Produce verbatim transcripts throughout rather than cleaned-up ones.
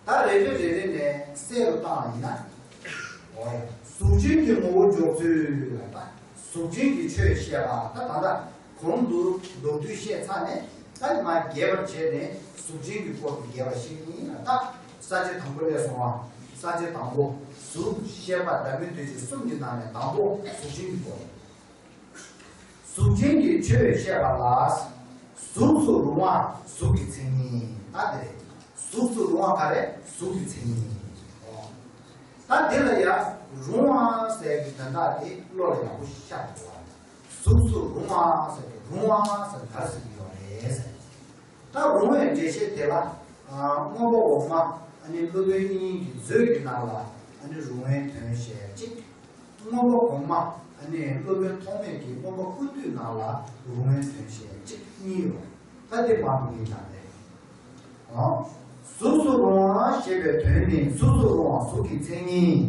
ད་རེ་རེ་རེ་རེ་ནས་གསལ་རུ་བཏང་བ་ཡིན་ན། འོ་ཡ། གཟུགས་ཅན་གྱི་ངོ་བོ་འཇོག་ཚུལ་ལ་ད། གཟུགས་ཅན་གྱི་ཆོས་བཤད་པ་ད་ད་ལྟ་གོང་དུ་མདོར་བསྡུས་བཤད་ཚར་ནས། ད་ང་རྒྱས་པར་བྱས་ནས་གཟུགས་ཅན་གྱི་སྐོར་དུ་རྒྱས་པ་ཞིག་ཡིན་ལ། ད་ས་བཅད་དང་པོ་ལས་སོང་བ། ས་བཅད་དང་པོ། གཟུགས་ཤེས་པ་བདག་མེད་རྡོ་རྗེ་གསུམ་གྱི་ནང་ནས་དང་པོ་གཟུགས་ཅན་གྱི་སྐོར། གཟུགས་ཅན་གྱི་ཆོས་བཤད་པ་ལ། གཟུགས་སུ་རུང་བ་གཟུགས་ཀྱི་མཚན་ཉིད་ད་དེ་རེད། གཟུགས་སུ་རུང་བ་ག་རེ། གཟུགས་ཀྱི་མཚན་ཉིད། ད་འདི་ལ་ཡང་རུང་བ་ཟེར་གྱི་དོན་དག་དེ་བློ་ལ་ཡག་པོ་ཤར་དགོས་པ། གཟུགས་སུ་རུང་བ་ཟེར་གྱི་རུང་བ་ཟེར་ག་རེ་ཟེར་གྱི་ཡོད་རེད་ཟེར། ད་རུང་བའི་འགྲེལ་བཤད་དེ་ལ། ཨ། མངོན་པ་འོག་མ་ཨ་ནི་སློབ་དཔོན་དབྱིག་གཉེན་གྱི་མཛོད་ཀྱི་ནང་ལ་ཨ་ནི་རུང་བའི་དོན་བཤད་ཅིག་མངོན་པ་གོང་མ་ཨ་ནི་སློབ་དཔོན་ཐོགས་མེད་ཀྱི་མངོན་པ་ཀུན་བཏུས་ནང་ལ་རུང་བའི་དོན་བཤད་ཅིག་གཉིས་ཡོད། ད་དེ་མང་པོ་ཡིན་ཀྱང་རེད། ཨོ། གཟུགས་སུ་རུང་བ་ཞེས་པའི་དོན་ནི་གཟུགས་སུ་རུང་བ་གཟུགས་ཀྱི་མཚན་ཉིད།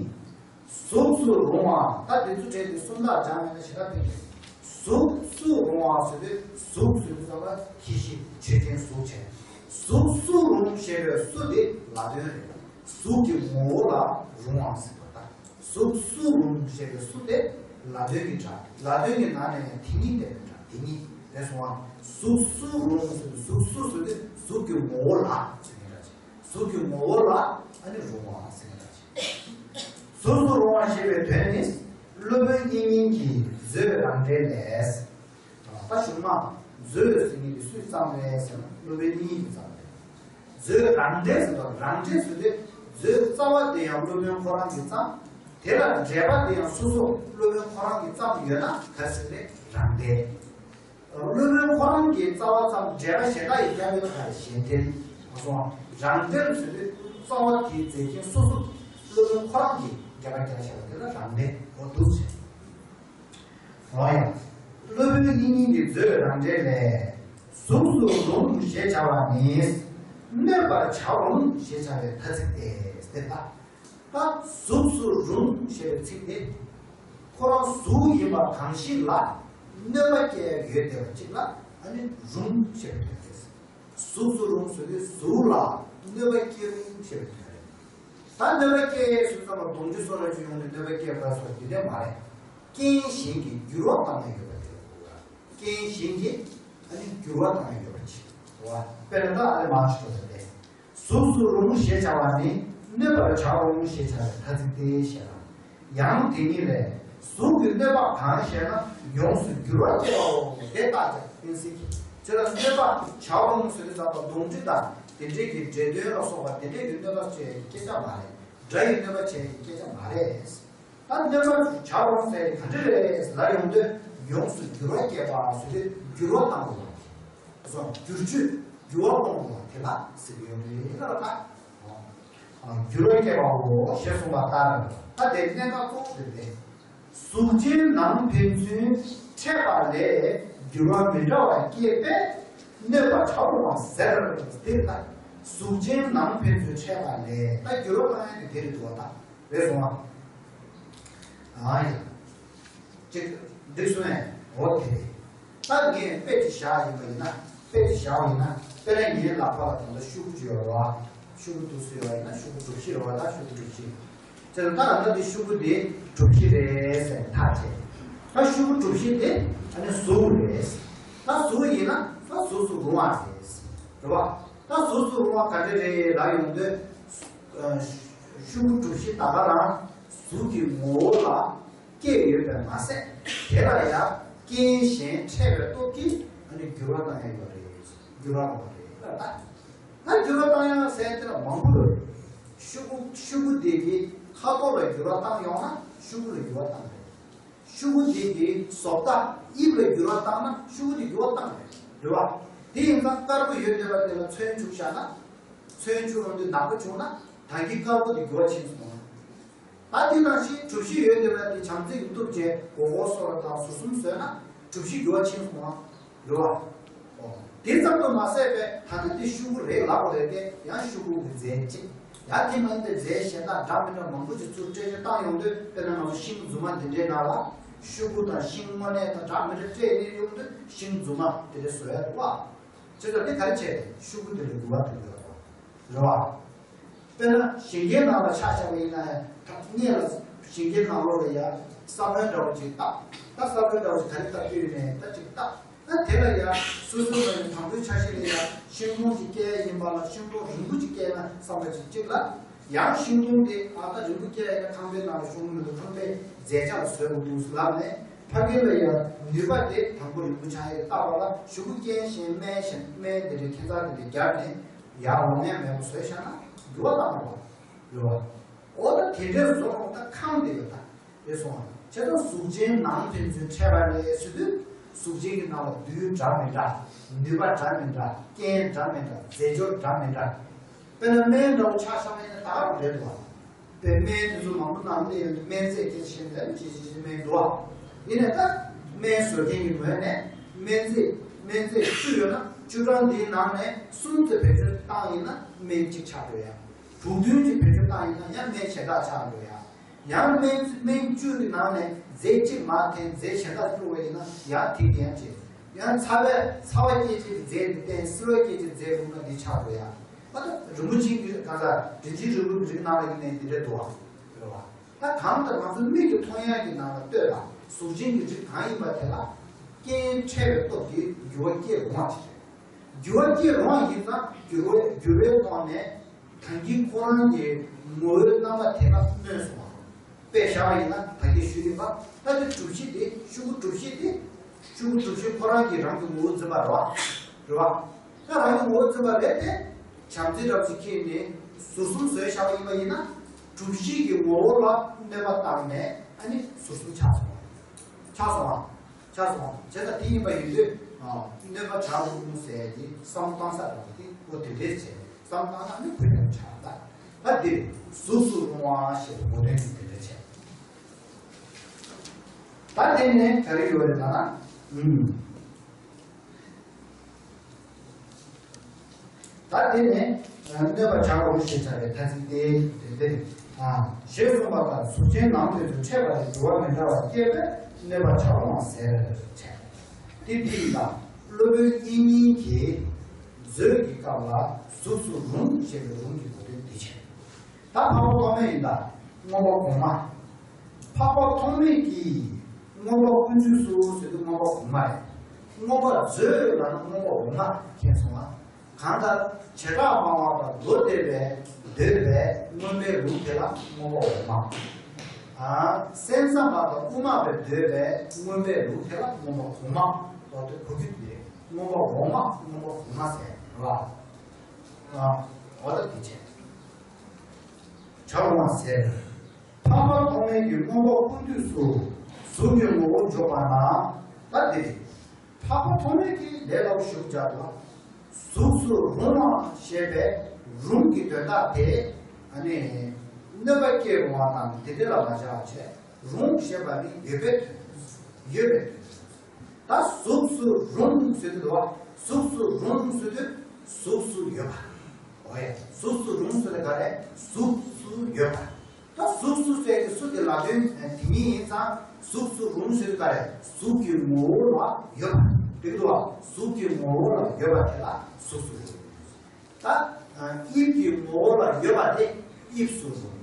གཟུགས་སུ་རུང་བ་ད་དེ་ཚོ་བྲལ་ཏེ་སུམ་རྟགས་སྦྱངས་ཡོད་ན་ཞེ་དྲག་ཕན་གྱི། གཟུགས་སུ་རུང་བ་ཟེར་དུས་གཟུགས་ཟེར་དུས་ཙམ་པ་ཡེ་ཤེས་ཆོས་ཅན་གཟུགས་ཅན། གཟུགས་སུ་རུང་ཞེས་པའི་སུ་དེ་ལ་དོན་རེད། གཟུགས་ཀྱི་ངོ་བོ་ལ་རུང་བ་ཟེར་བ་དང་། གཟུགས་སུ་རུང་ཞེས་པའི་སུ་དེ་ལ་དོན་གྱི་སྒྲ། ལ་དོན་གྱི་ནང་ནས་ཡང་དེ་ཉིད་བསྟན་པའི་སྒྲ་དེ་ཉིད་རེད་སོང་བ། གཟུགས་སུ་རུང་ཟེར་དུས་གཟུགས་སུ་ཟེར་དུས་གཟུགས་ཀྱི་ངོ་བོ་ལ་ཟེར་གྱི་སྒྲ་ཅན། གཟུགས་ཀྱི་ངོ་བོ་ལ་ཨ་ནི་རུང་བ་ཟེར་གྱི་སྒྲ་ཅན། གཟུགས་སུ་རུང་བ་ཞེས་པའི་དོན་ནི། སློབ་དཔོན་དབྱིག་གཉེན་གྱི་མཛོད་རང་འགྲེལ་ལས། ད་གཞུག་མ་མཛོད་ཟེར་མཁན་དེ་སུས་བརྩམས་རེད་ཟེར་ན། སློབ་དཔོན་དབྱིག་གཉེན་གྱིས་བརྩམས་རེད། མཛོད་རང་འགྲེལ་ཟེར་བ། རང་འགྲེལ་ཟེར་དུས་མཛོད་རྩ་བ་དེ་ཡང་སློབ་དཔོན་ཁོ་རང་གིས་བརྩམས། དེ་ལ་འགྲེལ་པ་དེ་ཡང་སོ་སོ་སློབ་དཔོན་ཁོ་རང་གིས་བརྩམས་ཡོད་ན་ག་རེ་ཟེར་ན་རང་འགྲེལ། སློབ་དཔོན་ཁོ་རང་གིས་རྩ་བ་བརྩམས། འགྲེལ་པ་གཞན་དག་ཡིན་ཀྱང་ཡོད་པ་གཞན་འགྲེལ་མ་སོང་། རང་འགྲེལ་ཟེར་དུས་རྩ་བ་དེའི་མཛད་རྐྱེན་སོ་སོ་སློབ་དཔོན་ཁོ་རང་གིས་འགྲེལ་པ་རྒྱག་བྱས་པ་དེ་ལ་རང་འགྲེལ་འོ་འདུག་ཟེར། འོ་ཡ། སློབ་དཔོན་དབྱིག་གཉེན་གྱི་མཛོད་རང་འགྲེལ་ལས། གཟུགས་སུ་རུང་ཞེས་བྱ་བ་ནི། གནོད་པར་བྱ་རུང་ཞེས་བྱ་བའི་ཐ་ཚིག་སྟེ། དེ་ལྟ། ད་གཟུགས་སུ་རུང་ཞེས་པའི་ཚིག་དེ། ཁོ་རང་གཟུགས་ཡིན་པ་གང་ཞིག་ལ་གནོད་པ་སྐྱེལ་ཡ་ཡོད་བསྡད་པ་ཅིག་ལ་ཨ་ནི་རུང་ཞེས་པའི་དོན་རེད། གཟུགས་སུ་རུང་ཟེར་དུས་གཟུགས་ལ་གནོད་པ་སྐྱེལ་རུང་ཞེས་པའི་དོན་རེད། ད་གནོད་པ་སྐྱེལ་ཟེར་ཙམ་ལ་གདོང་གྲི་སོགས་ར་ཅིག་ཡོང་ནས་གནོད་པ་སྐྱེལ་དགོས་སོགས་དེ་འདྲ་མ་རེད། རྐྱེན་གཞན་གྱིས་འགྱུར་བ་བཏང་ཡ་ཡོད་པ་དེ་ལ་གོ་དགོས། རྐྱེན་གཞན་གྱིས་ཨ་ནི་འགྱུར་བ་བཏང་ཡ་ཡོད་པ་ཅིག་གོ། དཔེར་ན་ད་ཨ་ནི་མང་ཆེ་བ་ཟེར་ཏེ། གཟུགས་སུ་རུང་ཞེས་བྱ་བ་ནི་གནོད་པར་བྱ་རུང་ཞེས་བྱ་བའི་ཐ་ཚིག་སྟེ་ཞེ་ན། ཡང་དེ་ཉིད་ལས། གཟུགས་ཀྱི་གནོད་པ་གང་ཞེ་ན་ཡོངས་སུ་འགྱུར་བ་སྐྱེ་བའོ། དེ་ལྟ་སྟེ་གཏན་ཚིགས་ཀྱི་ཚེ་ལ་གནོད་པ་བྱ་རུང་ཟེར་དུས་ཙམ་པ་གདོང་གྲི་དང་དེ་འདྲའི་གི་འདྲེ་གདོན་ལ་སོགས་པ་དེ་འདྲའི་གི་གནོད་པ་བྱེད་ཀྱི་སྐད་ཆ་མ་རེད། དགྲ་ཡི་གནོད་པ་བྱེད་ཀྱི་སྐད་ཆ་མ་རེད། ད་གནོད་པ་བྱ་རུང་ཟེར་ག་འདྲ་རེད་ལ་ཡོང་དུས་ཡོངས་སུ་འགྱུར་བ་སྐྱེ་བ་ཟེར་དུས་འགྱུར་བ་བཏང་དགོས་པ། སོ་བསྒྱུར་བཅོས་འགྱུར་བ་གཏོང་དགོས་པ་དེ་ལ་ཟེར་གྱི་ཡོད་རེད་ལ། ད་འགྱུར་བ་སྐྱེ་བའོ་ཞེས་གསུངས་པ་ལྟར། ད་དེ་གནད་འགག་ཐོག་དེ་རེད། གཟུགས་ཅན་ནང་ཕན་ཚུན་འཕྲད་པ་ལས་འགྱུར་བ་མི་འདྲ་བ་སྐྱེས་པས་གནོད་པ་བྱ་རུང་བ་ཟེར། དེ་ལ་གཟུགས་ཅན་ནང་ཕན་ཚུན་འཕྲད་པ་ལས་ད་འགྱུར་བ་བཏང་ཡ་དེ་དེ་རེད་འདུག་བ། ད་རེད་སོང་བ། ཨ་ཡ། ཅིག་འགྲིག་སོང་ངས། འོ་དེ་རེད། ད་ངས་དཔེ་ཅིག་བཞག་ཡིན་པ་ཡིན་ན། དཔེ་ཅིག་བཞག་པ་ཡིན་ན། དཔེར་ན་ངའི་ལག་པ་ལ་ད་ལྟ་ཤོག་གུ་ཅིག་ཡོད་རེད་བ། ཤོག་གུ་འདུག་སེ་ཡོད་པ་ཡིན་ན་ཤོག་གུ་གྲུ་བཞི་རེད་བ། ད་ཤོག་གུ་གྲུ་བཞི། ཅེས་ད་ད་ལྟ་འདི་ཤོག་གུ་འདི་གྲུ་བཞི་རེད་ཟེར་ཐག་བཅད། ད་ཤོག་གུ་གྲུ་བཞི་དེ་ཨ་ནི་གཟུགས་རེད། ད་གཟུགས་ཡིན་ན་ད་གཟུགས་སུ་རུང་བ་རེད། རེད་བ། ད་གཟུགས་སུ་རུང་བ་ག་འདྲ་རེད་ལབ་ཡོང་དུས། ཤོག་གུ་གྲུ་བཞི་ད་ག་རང་གཟུགས་ཀྱི་ངོ་བོ་ལ་སྐྱེས་ཡོད་པས་མ་ཟད། དེ་ལ་ཡང་རྐྱེན་གཞན་འཕྲད་པའི་སྟོབས་ཀྱིས་ཨ་ནི་འགྱུར་བ་བཏང་ཡ་ཡོད་རེད། འགྱུར་བ་འོང་རེད་ལ། ད་ད་འགྱུར་བ་བཏང་ཡ་ཟེར་དེ་ལ་མང་པོ་ཡོད་རེད། ཤོག་གུ་ཤོག་གུ་དེ་གི་ཁ་དོག་ལ་འགྱུར་བ་བཏང་ཡོང་ན་ཤོག་གུ་ལ་འགྱུར་བ་བཏང་རེད། ཤོག་གུ་དེ་གི་བཟོ་ལྟ་དབྱིབས་ལ་འགྱུར་བ་བཏང་ན་ཤོག་གུ་དེ་འགྱུར་བ་བཏང་རེད། རེད་བ། དེ་ཡིན་ཙང་དཀར་པོ་ཡོད་བསྡད་པ་དེ་ལ་ཚོན་བྱུགས་བཞག་ན། ཚོན་བྱུགས་ཡོང་དུས་ནག་པོ་བྱུང་ན་ད་གིན་དཀར་པོ་དེ་འགྱུར་བ་ཕྱིན་སོང་ང་། ད་དེ་ནང་བཞིན་གྲུ་བཞི་ཡོད་བསྡད་པ་དེ་བྱམས་བརྩེ་གིས་གཏུབ་བྱས་སྒོར་སྒོར་བཟོ་ར་དང་ཟུར་གསུམ་བཟོས་ན་གྲུ་བཞི་འགྱུར་བ་ཕྱིན་སོང་ང་། རེད་བ། ཨོ། དེ་ཙམ་དུ་མ་ཟད་པའི་ད་ལྟ་དེ་ཤོག་གུ་རེད་ལབ་པ་རེད་དེ་ཡང་ཤོག་གུ་གི་རྫས་གཅིག་ཡང་དེ་མིན་པའི་རྫས་གཞན་དག་འདྲ་མི་འདྲ་མང་པོ་ཞིག་ཚུར་འཕྲེད་སྦྱོར་བཏང་ཡོང་དུས་དཔེར་ན་ང་ཚོ་ཤིང་རྫུན་མ་འདི་འདྲའི་ནང་ལ་ཤོག་གུ་དང་ཤིང་དངོས་གནས་དང་འདྲ་མི་འདྲ་སྤྲད་ནས་ཡོང་དུས་ཤིང་རྫུན་མ་དེ་འདྲ་བཟོ་ཡ་འདུག་བ། བྱས་ཙང་དེ་ག་རེ་བྱས་ཏེ་ཤོག་གུ་དེ་ལ་འགྱུར་བ་གཏོང་གི་ཡོད་རེད་བ། དཔེར་ན་ཞིང་ཁའི་ནང་ལ་ཆ་བཞག་པ་ཡིན་ན་ཡང་ད་སྔས་ལ་ཞིང་ཁའི་ནང་ལོགས་ལ་ཡ་ས་བོན་འདྲ་བོ་ཅིག་བཏབ། ད་ས་བོན་འདྲ་བོ་ཅིག་ག་རེ་བཏབ་ཀྱི་ཡོད་མེད་ད་ཅིག་བཏབ། ད་དེ་ལ་ཡ་སོ་སོ་ལ་ཡ་དང་པོའི་ཆ་ཤས་ལ་ཡ་ཤིང་སྡོང་ཅིག་སྐྱེལ་ཡ་ཡིན་པ་ལ་ཤིང་སྡོང་རིང་པོ་ཅིག་སྐྱེལ་ན་བསམ་པ་ཅིག་གཅིག་ལ། ཡང་ཤིང་སྡོང་དེ་ཨ་ད་རིང་པོ་སྐྱེལ་ཡ་ཡིན་ན་ཁང་པའི་ནང་ལ་ཤོང་གི་མི་འདུག་ཁང་པའི་མཛེས་ཆ་ལ་བཟོས་འདུག་ལབ་ནས་ཕ་གི་ལ་ཡ་ནུས་པ་དེ་དང་པོ་རིང་པོ་ཆགས་ཡ་བཏབ་པ་ལ་གཞུག་གུ་རྐྱེན་གཞན་སྨན་གཞན་སྨན་དེ་འདྲའི་ཁྱད་མཚར་དེ་འདྲ་བརྒྱབ་ནས་ཡར་ལོང་ཡ་མེད་པ་བཟོས་བཞག་ན་འགྱུར་བ་བཏང་བ་རེད་བ། འོ་ད་དེ་འདྲའི་བཟོ་རུང་ད་ཁང་དེ་ཡོད་ད། དེ་སོང་བ། བྱས་ཙང་གཟུགས་ཅན་ནང་ཕན་ཚུན་འཕྲད་པ་རེད་ཟེར་དུས། གཟུགས་ཅན་གྱི་ནང་ལ་རྡུལ་འདྲ་མི་འདྲ། ནུས་པ་འདྲ་མི་འདྲ། རྐྱེན་འདྲ་མི་འདྲ། རྫས་སྦྱོར་འདྲ་མི་འདྲ། དཔེར་ན་སྨན་འདྲ་བོ་ཆ་བཞག་པ་ཡིན་ན་ད་ག་རང་རེད་འདུག་བ། དཔེ་སྨན་དེ་ཚོ་མང་པོ་ནང་སླེབས་ཡོང་དུས་སྨན་རྫས་སྐད་ཆ་བཤད་ན་ཅི་ཅི་ཅི་སྨན་འདུག་བ། ཡིན་ནའི་ད་སྨན་བཟོ་མཁན་གྱི་ངོས་ནས་སྨན་རྫས་སྨན་རྫས་བཅུ་ཡོད་ན་བཅུ་གྲངས་འདིའི་ནང་ནས་གསུམ་དེ་བེད་སྤྱོད་བཏང་ཡིན་ན་སྨན་གཅིག་ཆགས་འགྲོ་ཡ། དྲུག་བདུན་གྱི་བེད་སྤྱོད་བཏང་ཡིན་ན་ཡང་སྨན་གཞན་དག་ཆགས་འགྲོ་ཡ། ཡང་སྨན་སྨན་བཅུ་གི་ནང་ནས་རྫས་གཅིག་མར་འཐེན་རྫས་གཞན་དག་བླུགས་པ་ཡིན་ན་ཡང་དེ་གི་ཡང་བྱེད། ཡང་ཚ་བས་ཚ་བ་སྐྱེད་བྱེད་ཀྱི་རྫས་དེ་བསྟེན་བསིལ་བ་སྐྱེད་བྱེད་རྫས་བླུགས་ན་འདི་ཆགས་འགྲོ་ཡ། ཨ་ད་རིན་པོ་ཆེ་གི་ག་ས་དྲིན་ཅན་རིལ་བུ་གི་རིགས་ནང་ལ་ཡིན་ནའི་འདི་འདྲ་འདུག་ཨ། རེད་བ། ད་གང་ལྟར་ང་ཚོ་མིག་གིས་མཐོང་ཡག་གི་ནང་ལ་ལྟོས་ལ་གཟུགས་ཅན་གྱི་རིགས་གང་ཡིན་པ་དེ་ལ་རྐྱེན་འཕྲད་པའི་སྟོབས་ཀྱིས་འགྱུར་བ་སྐྱེ་རུང་བ་ཞིག་རེད། འགྱུར་བ་སྐྱེ་རུང་བ་ཡིན་ཙང་འགྱུར་བའི་འགྱུར་བའི་ཐོག་ནས། ད་གིན་ཁོ་རང་གི་ངོ་བོའི་རྣམ་པ་དེ་ལ་སྨོས་སོང་བ། དཔེ་བཞག་པ་ཡིན་ན་ད་གིན་ཞུས་ཡིན་པ་ད་དེ་གྲུབ་གཞི་དེ་ཤུ་གུ་གྲུབ་གཞི་དེ། ཤུ་གུ་གྲུབ་གཞི་ཁོ་རང་གིས་རང་གི་ངོ་བོ་འཛིན་པ་རེད་བ། རེད་བ། ད་རང་གི་ངོ་བོ་འཛིན་པ་རེད་དེ། བྱམས་བརྩེ་རབ་ཅིག་ཁྱེར་ནས་ཟུར་གསུམ་བཟོས་བཞག་པ་ཡིན་པ་ཡིན་ན། གྲུབ་གཞི་གི་ངོ་བོ་ལ་གནོད་པ་བཏང་ནས་ཨ་ནི་ཟུར་གསུམ་ཆགས་སོང་བ། ཆགས་སོང་བ། ཆགས་སོང་། བྱས་ཙང་དེ་ཡིན་པ་ཡིན་དུས། གནོད་པ་བྱ་རུང་ཟེར་ཡ་དེ་བསམ་བློ་བཏང་ས་རང་དེ་འོ་དེ་འདྲས་བྱས་བསམ་བློ་བཏང་ན་ནི་བུ་ཡང་ཆགས་ལ། ད་འདིར་གཟུགས་སུ་རུང་བ་ཞེས་པའི་གོ་དོན་གྱི་དེ་འདྲ་བྱས། ད་དེ་ནས་ག་རེ་ཡོད་རེད་ལབ་ན། ཨུམ། ད་དེ་ནས་གནོད་པ་བྱ་རུང་ཞེས་བྱ་བའི་ཐ་ཚིག་སྟེ། དེ་སྟེ། ཞེས་གསུངས་པ་ལྟར་གཟུགས་ཅན་ནང་དོན་དུ་འཕྲད་པ་ལས་འགྱུར་བ་མི་འདྲ་བ་སྐྱེས་པས་གནོད་པ་བྱ་རུང་བ་ཟེར་བྱས། དེ་འདི་ཡིན་ལ་སློབ་དཔོན་དབྱིག་གཉེན་གྱིས་མཛོད་ཀྱི་སྐབས་ལ་གཟུགས་སུ་རུང་ཞེས་པའི་རུང་གི་གོ་དོན་འདི་བྱས། ད་འཕགས་པ་ཐོགས་མེད་ཡིན་ད། མངོན་པ་གོང་མ། འཕགས་པ་ཐོགས་མེད་ཀྱིས་མངོན་པ་ཀུན་བཏུས་སུ་ཟེར་དུས་མངོན་པ་གོང་མ་རེད། མངོན་པ་མཛོད་ལབ་ན་མངོན་པ་འོག་མ་མཁྱེན་སོང་ང་། གང་ལྟར་བྱེ་བྲག་སྨྲ་བ་དང་མདོ་སྡེ་པས་འདོད་པའི་མངོན་པའི་ལུགས་དེ་ལ་མངོན་པ་འོག་མ། ཨ། གསན་བསམ་པ་དང་དབུ་མ་པས་འདོད་པའི་མངོན་པའི་ལུགས་དེ་ལ་མངོན་པ་གོང་མ། མདོ་སྡེ་གོ་རྒྱུ་དེ་རེད། མངོན་པ་འོག་མ་མངོན་པ་གོང་མ་ཟེར་བ། ཨ། འོ་ད་དེ་བྱས། བྱ་རུང་བ་ཟེར། འཕགས་པ་ཐོགས་མེད་ཀྱིས་མངོན་པ་ཀུན་བཏུས་སུ་གཟུགས་ཀྱི་ངོ་བོ་འཇོག་པ་ན། ད་འདིར། འཕགས་པ་ཐོགས་མེད་ཀྱིས་ལས་སླ་པོ་ཞིག་སྦྱར་ལ། གཟུགས་སུ་རུང་བ་ཞེས་པའི་རུང་གི་དོན་དག་དེ། ཨ་ནི། གནོད་པ་སྐྱེལ་རུང་བ་དང་དེ་འདྲ་ལ་མ་སྦྱར་བ་བྱས། རུང་ཞེས་པ་ནི་ཡོད་པའི་དོན། ཡོད་པའི་དོན། ད་གཟུགས་སུ་རུང་ཟེར་དུས་བ། གཟུགས་སུ་རུང་ཟེར་དུས་གཟུགས་སུ་ཡོད་པ། འོ་ཡ། གཟུགས་སུ་རུང་ཟེར་དུས་ག་རེ། གཟུགས་སུ་ཡོད་པ། ད་གཟུགས་སུ་ཟེར་དུས་སུ་དེ་ལ་དོན་དེ་ཉིད་ཡིན་ཙང་གཟུགས་སུ་རུང་ཟེར་དུས་ག་རེ། གཟུགས་ཀྱི་ངོ་བོ་ལ་ཡོད་པ། འགྲིག་འདུག་བ། གཟུགས་ཀྱི་ངོ་བོ་ལ་ཡོད་པ་དེ་ལ་གཟུགས་སུ་རུང་། ད་དབྱིབས་ཀྱི་ངོ་བོ་ལ་ཡོད་པ་དེ་དབྱིབས་སུ་རུང་།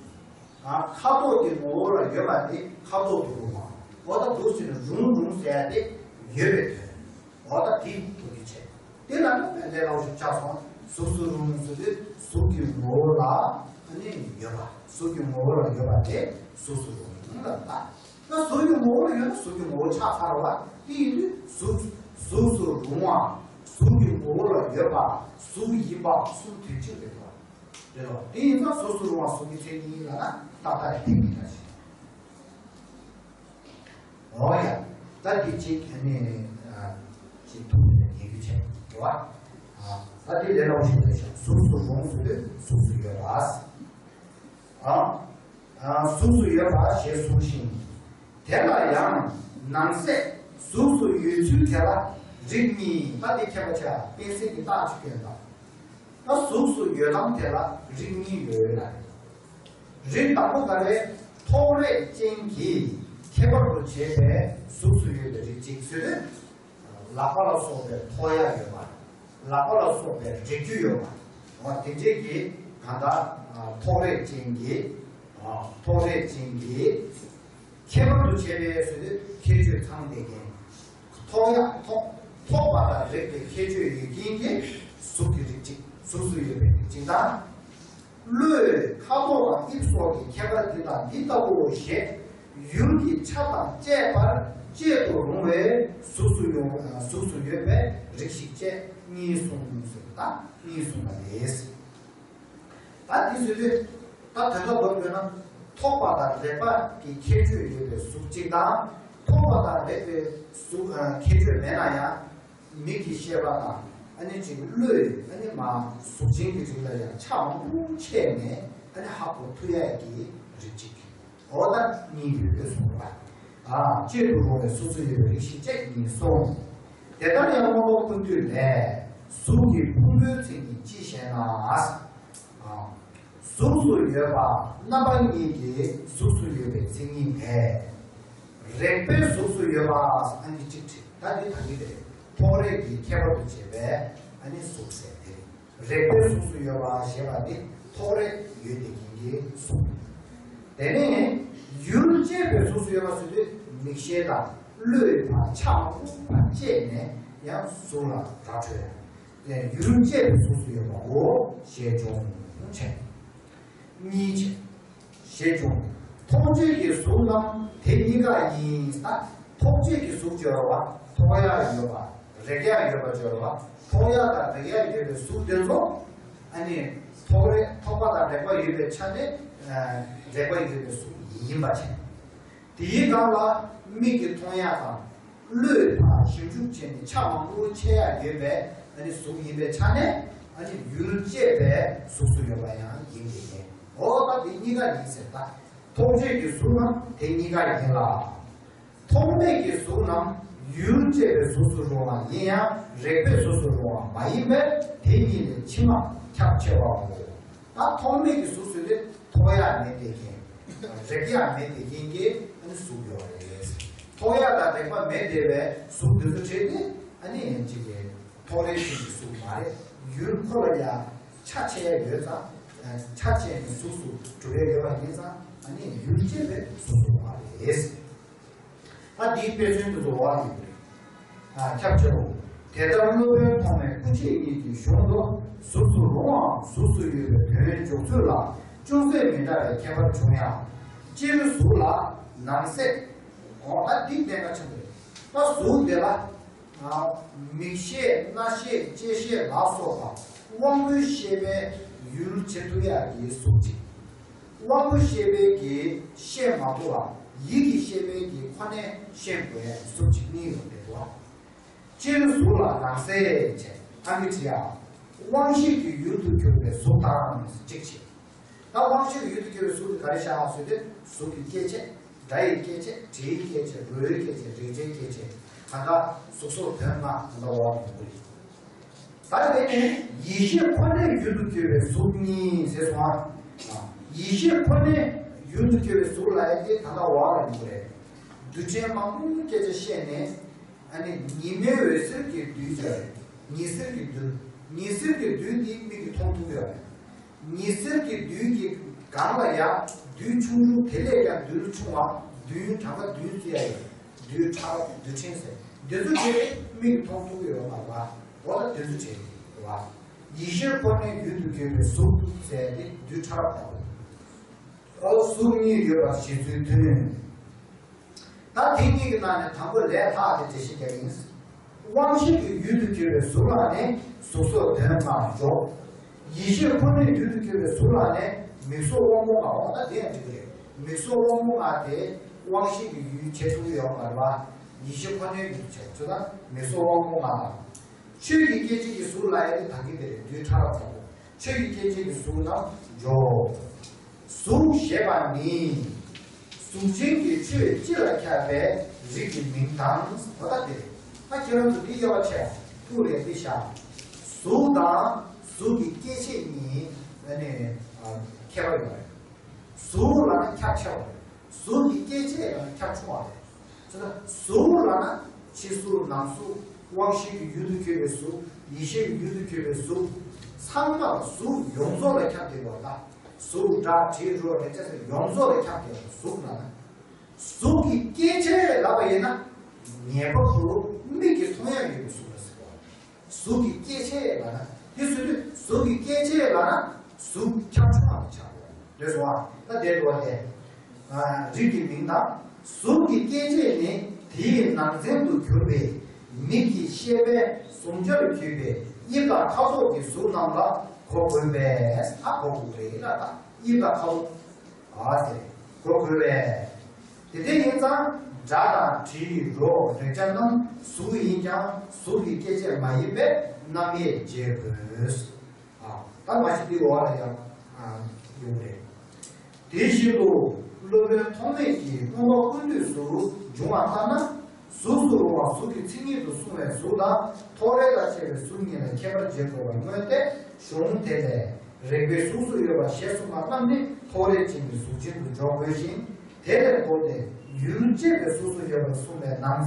ཁ་དོག་གི་ངོ་བོ་ལ་ཡོད་པ་དེ་ཁ་དོག་ཏུ་རུང་བ། འོ་ད་འདུག་ཟེར་ནས་རུང་རུང་ཟེར་ཡ་དེ་ཡོད་པའི་དོན། འོ་ད་དེ་འདུག་གི་བྱས། དེ་ལ་ནི་དཔེ་ལས་སླ་པོ་ཞིག་ཆགས་སོང་། གཟུགས་སུ་རུང་ཟེར་དུས་གཟུགས་ཀྱི་ངོ་བོ་ལ་ཨ་ནི་ཡོད་པ། གཟུགས་ཀྱི་ངོ་བོ་ལ་ཡོད་པ་དེ་གཟུགས་སུ་རུང་ལ་ད། ད་གཟུགས་ཀྱི་ངོ་བོ་ལ་ཡོད་ན་གཟུགས་ཀྱི་ངོ་བོ་ཆགས་ཚར་བ་དེ་ཡིན་དུས་གཟུགས་གཟུགས་སུ་རུང་བ། གཟུགས་ཀྱི་ངོ་བོ་ལ་ཡོད་པ། གཟུགས་ཡིན་པ་གསུམ་དོན་གཅིག་རེད་དོ། རེད་ལོ། དེ་ཡིན་ཙང་གཟུགས་སུ་རུང་བ་གཟུགས་ཀྱི་མཚན་ཉིད་ལ་ན་ཏག་ཏག་རེད་དེ་མི་འདྲ་ཞིག་འོ་ཡ། ད་འདི་གཅིག་ག་ནས་ཅིག་ཐུག་ནས་ཡིན་རྒྱུ་བྱས་རེད་བ། ད་འདི་ལས་སླ་པོ་ཞིག་རེད་ཤག་གཟུགས་སུ་རུང་ཟེར་དུས་གཟུགས་སུ་ཡོད་པ། ཨ། གཟུགས་སུ་ཡོད་པ་ཞེས་གསུངས་ཤིང་། དེ་ལ་ཡང་ནང་གསེས་གཟུགས་སུ་ཡོད་ཚུལ་དེ་ལ་རིགས་གཉིས། ད་འདི་མཁྱེན་པ་ཆེ་བ་དཔེ་གསལ་གྱི་རྟགས་ཅིག་སྟོན་དང་། ད་གཟུགས་སུ་ཡོད་དམ་དེ་ལ་རིགས་གཉིས་ཡོད་ལ། རིགས་དང་པོ་ག་རེ། ཐོགས་རེག་ཅན་གྱིས་ཁྱད་པར་དུ་བྱས་པའི་གཟུགས་སུ་ཡོད་པའི་རིགས་གཅིག་ཟེར་དུས། ལག་པ་ལ་སོགས་པའི་ཐོགས་ཡ་ཡོད་པ། ལག་པ་ལ་སོགས་པའི་རེག་རྒྱུ་ཡོད་པ། འོ་དེ་འདྲས་ཀྱི་ གང་ལྟར་ཐོགས་རེག་ཅན་གྱི། ཐོགས་རེག་ཅན་གྱི་ཁྱད་པར་དུ་བྱས་པའི་ཟེར་དུས་ཁྱད་ཆོས་ཚང་བསྡད་མཁན། ཐོགས་ཡ་ཐོགས་ཐོགས་པ་དང་རེག་པའི་ཁྱད་ཆོས་ཡོད་མཁན་གྱི་གཟུགས་ཀྱི་རིགས་གཅིག་གཟུགས་སུ་ཡོད་པའི་རིགས་གཅིག་དང་། བློས་ཁ་དོག་དང་དབྱིབས་སོགས་ཀྱི་ཁྱད་པར་འདི་དང་འདི་ལྟ་བུའོ་ཞེས་ཡུལ་གྱི་ཆ་དང་བཅས་པར་དཔྱད་དུ་རུང་བའི་གཟུགས་སུ་ཡོད། གཟུགས་སུ་ཡོད་པའི་རིགས་ཤིག་བཅས་གཉིས་གསུངས་ཟེར་བ་དང་གཉིས་གསུངས་པ་རེད། ད་འདི་ཟེར་དུས་ད་དོན་དག་མདོར་བསྡུས་ན་ཐོགས་པ་དང་རེག་པ་གི་ཁྱད་ཆོས་ཡོད་པའི་གཟུགས་གཅིག་དང་ཐོགས་པ་དང་རེག་པའི་གཟུགས་ཁྱད་ཆོས་མེད་ན་ཡང་། མིག་གི་ཤེས་པ་དང་ཨ་ནི་ཅིག་བློས་ཨ་ནི་མ་གཟུགས་ཅན་གྱི་རིགས་ལ་ཡང་ཆ་མང་པོ་ཕྱེ་ནས་ཨ་ནི་ཧ་གོ་ཐུབ་ཡ་གི་རིགས་གཅིག་འོ་ད་གཉིས་ཡོད་གསུངས་པ། ཨ་དཔྱད་དུ་རུང་བའི་གཟུགས་སུ་ཡོད་པའི་རིགས་ཤིག་བཅས་གཉིས་གསུངས། དེ་ལྟར་ཡང་སྔོན་འགྲོ་ཀུན་བཏུས་ལས་གཟུགས་ཀྱི་ཕུང་པོའི་མཚན་ཉིད་ཅི་ཞེ་ན། གཟུགས་སུ་ཡོད་པ་རྣམ་པ་གཉིས་ཀྱི་གཟུགས་སུ་ཡོད་པའི་མཚན་ཉིད་དེ། རེག་པའི་གཟུགས་སུ་ཡོད་པ་ཨང་ཀི་གཅིག་བྲིས། ད་འདི་ད་གི་རེད། ཐོགས་རེག་གི་ཁྱད་པར་དུ་བྱས་པའི་ཨ་ནི་གཟུགས་ཟེར་དེ་རེད། རེག་པའི་གཟུགས་སུ་ཡོད་པ་ཞེས་པ་འདི་ཐོགས་རེག་ཡོད་དེ་ཡིན་གྱི་གཟུགས། དེ་ནས་ཡུལ་དཔྱད་པའི་གཟུགས་སུ་ཡོད་པ་ཟེར་དུས་མིག་ཤེས་དང་བློས་དང་ཆ་མང་པོ་དང་བཅས་ནས་ཡང་གཟུགས་ལ་ར་འཕྲོད། ཡུལ་དཔྱད་པའི་གཟུགས་སུ་ཡོད་པའོ་ཞེས་འབྱུང་བྱས། གཉིས་བྱས། ཞེས་འབྱུང་། ཐོགས་བྱེད་ཀྱི་གཟུགས་རྣམས་དེ་གཉིས་ཀ་ཡིན། ད་ཐོགས་བྱེད་ཀྱི་གཟུགས་སྦྱོར་བ་ཐོགས་ཡ་ཡོད་པ་རེག་ཡ་ཡོད་པ་སྦྱོར་བ་ཐོགས་ཡ་དང་རེག་ཡ་ཡོད་པའི་གཟུགས་དེ་ཚོ་ཨ་ནི་ཐོགས་རེག་ཐོགས་པ་དང་རེག་པ་ཡོད་པའི་ཆ་ནས་རེག་པ་ཡོད་པའི་གཟུགས་ཡིན་པ་བྱས། དེའི་སྒང་ལ་མིག་གིས་མཐོང་ཡག་དང་བློས་དང་ཞིབ་འཇུག་བྱས་ནས་ཆ་མང་པོ་ཕྱེ་ཡག་ཡོད་པའི་ཨ་ནི་གཟུགས་ཡིན་པའི་ཆ་ནས་ཨ་ནི་ཡུལ་དཔྱད་པའི་གཟུགས་སུ་ཡོད་པ་ཡང་ཡིན་པས། འོ་ད་དེ་གཉིས་ཀ་ཡིན་ཟེར། ད་ཐོགས་བྱེད་ཀྱི་གཟུགས་རྣམས་དེ་གཉིས་ཀ་ཡིན་ལ། ཐོགས་མེད་ཀྱི་གཟུགས་རྣམས་ཡུལ་དཔྱད་པའི་གཟུགས་སུ་རུང་བ་ཡིན་ཡང་རེག་པའི་གཟུགས་སུ་རུང་བ་མ་ཡིན་པས་དེ་གཉིས་ལས་ཕྱི་མ་ཁྱབ་ཆེ་བའོ། ད་ཐོགས་མེད་ཀྱི་གཟུགས་ཟེར་དུས་ཐོགས་ཡག་མེད་དེ་རྐྱེན། རེག་ཡག་མེད་དེ་རྐྱེན་གྱིས་ཨ་ནི་གཟུགས་ཡོད་རེད། ཐོགས་ཡག་དང་རེག་པ་མེད་དེ་བས་གཟུགས་འདི་ཚོ་བྲིས་ཏེ་ཨ་ནི་ཡིན་གཅིག་གི་ཐོགས་རེག་ཅན་གྱི་གཟུགས་མ་རེད། ཡུལ་ཁོ་ལ་ཡང་ཆ་ཕྱེ་ཡག་ཡོད་ཙང་ཆ་ཕྱེ་ནས་གཟུགས་སུ་གྲུབ་ཡག་ཡོད་པ་ཡིན་ཙང་ཨ་ནི་ཡུལ་དཔྱད་པའི་གཟུགས་སུ་རུང་བ་རེད། ད་འདིའི་དཔེ་མཚོན་དུ་བཟོ་བ་ཡིན་པ་རེད། ཁྱབ་ཆེ་བོ། དེ་ལྟར་སློབ་དཔོན་ཐོགས་མེད་སྐུ་མཆེད་གཉིས་ཀྱི་གཞུང་དུ་གཟུགས་སུ་རུང་བའམ་གཟུགས་སུ་ཡོད་པའི་དོན་འཇོག་ཚུལ་ལ་ཅུང་ཟད་མི་འདྲ་བའི་ཁྱད་པར་བྱུང་ཡང་། སྤྱིར་གཟུགས་ལ་ནང་གསེས། འོ་ད་འདི་གཏན་འཁེལ་ཆེན་པོ་རེད། ད་གཟུགས་དེ་ལ་མིག་ཤེས་རྣ་ཤེས་ལྕེ་ཤེས་ལ་སོགས་པ་དབང་པོའི་ཤེས་པས་ཡུལ་བྱེད་ཐུབ་ཡག་གི་གཟུགས་གཅིག་དབང་པོ་ཤེས་པས་ཀྱིས་ཤེས་མ་ཐུབ་པ། ཡིད་ཀྱི་ཤེས་པས་ཀྱིས་ཁོ་ནས་ཤེས་དགོས་ཡག་གི་གཟུགས་གཅིག་གཉིས་ཡོད་རེད་དོ། སྤྱིར་གཟུགས་ལ་ནང་གསེས་བྱས་ཨ་མི་བྲི་ཡག་དབང་ཤེས་ཀྱི་ཡུལ་དུ་གྱུར་པའི་གཟུགས་དང་གཅིག་བྱས། ད་དབང་ཤེས་ཀྱི་ཡུལ་དུ་གྱུར་པའི་གཟུགས་དེ་ག་རེ་བཞག་ཟེར་དུས་གཟུགས་ཀྱི་སྐྱེ་མཆེད། སྒྲ་ཡི་སྐྱེ་མཆེད། དྲི་ཡི་སྐྱེ་མཆེད། རོ་ཡི་སྐྱེ་མཆེད། རེག་བྱའི་སྐྱེ་མཆེད། ད་ལྟ་གཟུགས་སོགས་དོན་ལྔ་ད་ལྟ་འོག་ནས་འགྲོ་གི། ད་དེ་ནས་ཡིད་ཤེས་ཁོ་ནས་ཡུལ་དུ་གྱུར་པའི་གཟུགས་གཉིས་ཟེར་སོང་ང་། ཡིད་ཤེས་ཁོ་ནས་ཡུལ་དུ་གྱུར་པའི་གཟུགས་ལ་ཡ་དེ་ད་ལྟ་འོག་ལ་ཡིན་པ་རེད། རྡུལ་ཕྲན་མང་པོའི་སྐད་ཆ་བཤད་ནས། ཨ་ནི་ཉི་མའི་འོད་ཟེར་གྱི་རྡུལ་ཟེར། ཉི་ཟེར་གྱི་རྡུལ། ཉི་ཟེར་གྱི་རྡུལ་འདི་མིག་གིས་མཐོང་ཐུབ་ཡོད་རེད། ཉི་ཟེར་གྱི་རྡུལ་གྱི་སྒང་ལ་ཡ་རྡུལ་ཆུང་ཆུང་དེ་ལས་ཀྱང་རྡུལ་ཆུང་བ་རྡུལ་གྲངས་ཀ་བདུན་ཟེར་ཡ་ཡོད། རྡུལ་ཕྲ་རབ་རྡུལ་ཕྲན་ཟེར། འདི་ཚོ་དེ་མིག་གིས་མཐོང་ཐུབ་ཀྱི་ཡོད་མ་རེད་པ། འོ་ད་འདི་ཚོ་བྱས་ཡོད་པ། ཡིད་ཤེས་ཁོ་ནས་ཡུལ་དུ་གྱུར་པའི་གཟུགས་ཟེར་ཏེ་རྡུལ་ཕྲ་རབ་དང་། འོ་གཟུགས་གཉིས་ཡོད་པ་བཞེད་ཚུལ་མཐུན། ད་དེ་གཉིས་ཀྱི་ནང་ནས་དང་པོ་ལས་ལྷག་དེ་འགྲེལ་བཤད་རྒྱག་ཡིན། དབང་ཤེས་ཀྱི་ཡུལ་དུ་གྱུར་པའི་གཟུགས་ལ་ནི་གཟུགས་སོགས་དོན་ལྔ་འཇོག་ཡིད་ཤེས་ཁོ་ནའི་ཡུལ་དུ་གྱུར་པའི་གཟུགས་ལ་ནི་མིག་སོགས་དབང་པོ་ལྔ། འོ་ད་དེ་ཡང་འགྲིག་གི་རེད། མིག་སོགས་དབང་པོ་ལྔ་དེ་དབང་ཤེས་ཀྱི་ཡུལ་བྱེད་ཐུབ་ཀྱི་ཡོད་མ་རེད་པ། ཡིད་ཤེས་ཁོ་ནའི་ཡུལ་དུ་བྱེད་ཚུལ་ལ་མིག་སོགས་དབང་པོ་ལྔ་དང་། ཆོས་ཀྱི་སྐྱེ་མཆེད་ཀྱི་གཟུགས་ལ་ཡང་ད་གིན་དེ་རེད། རྡུལ་ཕྲ་རབ་དང་པོ། ཆོས་ཀྱི་སྐྱེ་མཆེད་ཀྱི་གཟུགས་རྣམས་འཇོག་གཟུགས་ཞེས་པ་ནི། གཟུགས་ཅན་གྱི་ཆོས་སྤྱི་ལ་ཁྱབ་པའི་རིགས་ཀྱི་མིང་དང་། འོ་ད་དེ་རེད། ད་ཁྱེད་རང་ཚོ་འདི་དབྱེ་བ་ཕྱེ་ཐུག་རེད་དེ་བཞག་གཟུགས་དང་གཟུགས་ཀྱི་སྐྱེ་མཆེད་གཉིས་ཨ་ནི་ཁྱད་པར་ཡོད་རེད། གཟུགས་ལ་ཁྱབ་ཆེ་བ་རེད། གཟུགས་ཀྱི་སྐྱེ་མཆེད་ལ་ཁྱབ་ཆུང་བ་རེད། ཅེ་ན། གཟུགས་ལ་ན་ཕྱི་གཟུགས་ནང་གཟུགས། དབང་ཤེས་ཀྱི་ཡུལ་དུ་གྱུར་པའི་གཟུགས། ཡིད་ཤེས་ཀྱི་ཡུལ་དུ་གྱུར་པའི་གཟུགས། ཚང་མ་ལ་གཟུགས་ཡོངས་རྫོགས་ལ་ཁྱབ་བསྡད་པ་དང་། གཟུགས་སྒྲ་དྲི་རོ་རེག་བྱ་ཟེར་ཡོངས་རྫོགས་ལ་ཁྱབ་བསྡད་པ། གཟུགས་ལ་ན། གཟུགས་ཀྱི་སྐྱེ་མཆེད་ལབ་པ་ཡིན་ན། ངེས་པར་དུ་མིག་གིས་མཐོང་ཡ་ཡོད་པའི་གཟུགས་ལ་ཟེར་བ། གཟུགས་ཀྱི་སྐྱེ་མཆེད་ལབ་ན། དེ་ཟེར་དུས་གཟུགས་ཀྱི་སྐྱེ་མཆེད་ལབ་ན་གཟུགས་ཁྱབ་ཆུང་བ་ཆགས་དགོས། འདོད་སོང་བ། ད་དེ་འགྲོ་བ་དེ། རིགས་ཀྱི་མིང་དང་། གཟུགས་ཀྱི་སྐྱེ་མཆེད་ནི་དེའི་ནང་ཚན་དུ་གྱུར་པའི་མིག་གི་ཤེས་པས་གཟུང་བྱར་གྱུར་པའི་དབྱིབས་དང་ཁ་དོག་གི་གཟུགས་རྣམས་ལ་གོ་དགོས་པས། ཨ་གོ་དགོས་རེད་ལ། ད་དབྱིབས་དང་ཁ་དོག་ཨ་ཟེར་གོ་དགོས་པས། དེ་འདྲ་ཡིན་ཙང་སྒྲ་དང་དྲི་རོ་རེག་བྱ་རྣམས་གཟུགས་ཡིན་ཀྱང་གཟུགས་ཀྱི་སྐྱེ་མཆེད་མ་ཡིན་པས་རྣམ་དབྱེ་འབྱེད་དགོས། ཨ། ད་མ་གཞི་འདི་འོག་ལ་ཡང་ཡོང་རེད། དེ་བཞིན་དུ་སློབ་དཔོན་ཐོགས་མེད་ཀྱིས་མངོན་པ་ཀུན་བཏུས་སུ་འབྱུང་བ་ལྟར་ན། གཟུགས་སུ་རུང་བ་གཟུགས་ཀྱི་མཚན་ཉིད་དུ་གསུངས་པའི་གཟུགས་དང་ཐོགས་རེག་དང་བཅས་པའི་གཟུགས་གཉིས་ལ་ཁྱད་པར་འབྱེད་དགོས་པར་མངོན་ཏེ། གཞུང་དེ་ལས་རེག་པའི་གཟུགས་སུ་ཡོད་པ་ཞེས་གསུངས་པ་རྣམས་ནི་ཐོགས་རེག་ཅན་གྱི་གཟུགས་ཅན་དུ་འཇོག་དགོས་ཤིང་། དེ་ལས་བསྒོར་ཏེ་ཡུལ་ཅན་གྱི་གཟུགས་སུ་ཡོད་པར་གསུངས་པའི་ནང་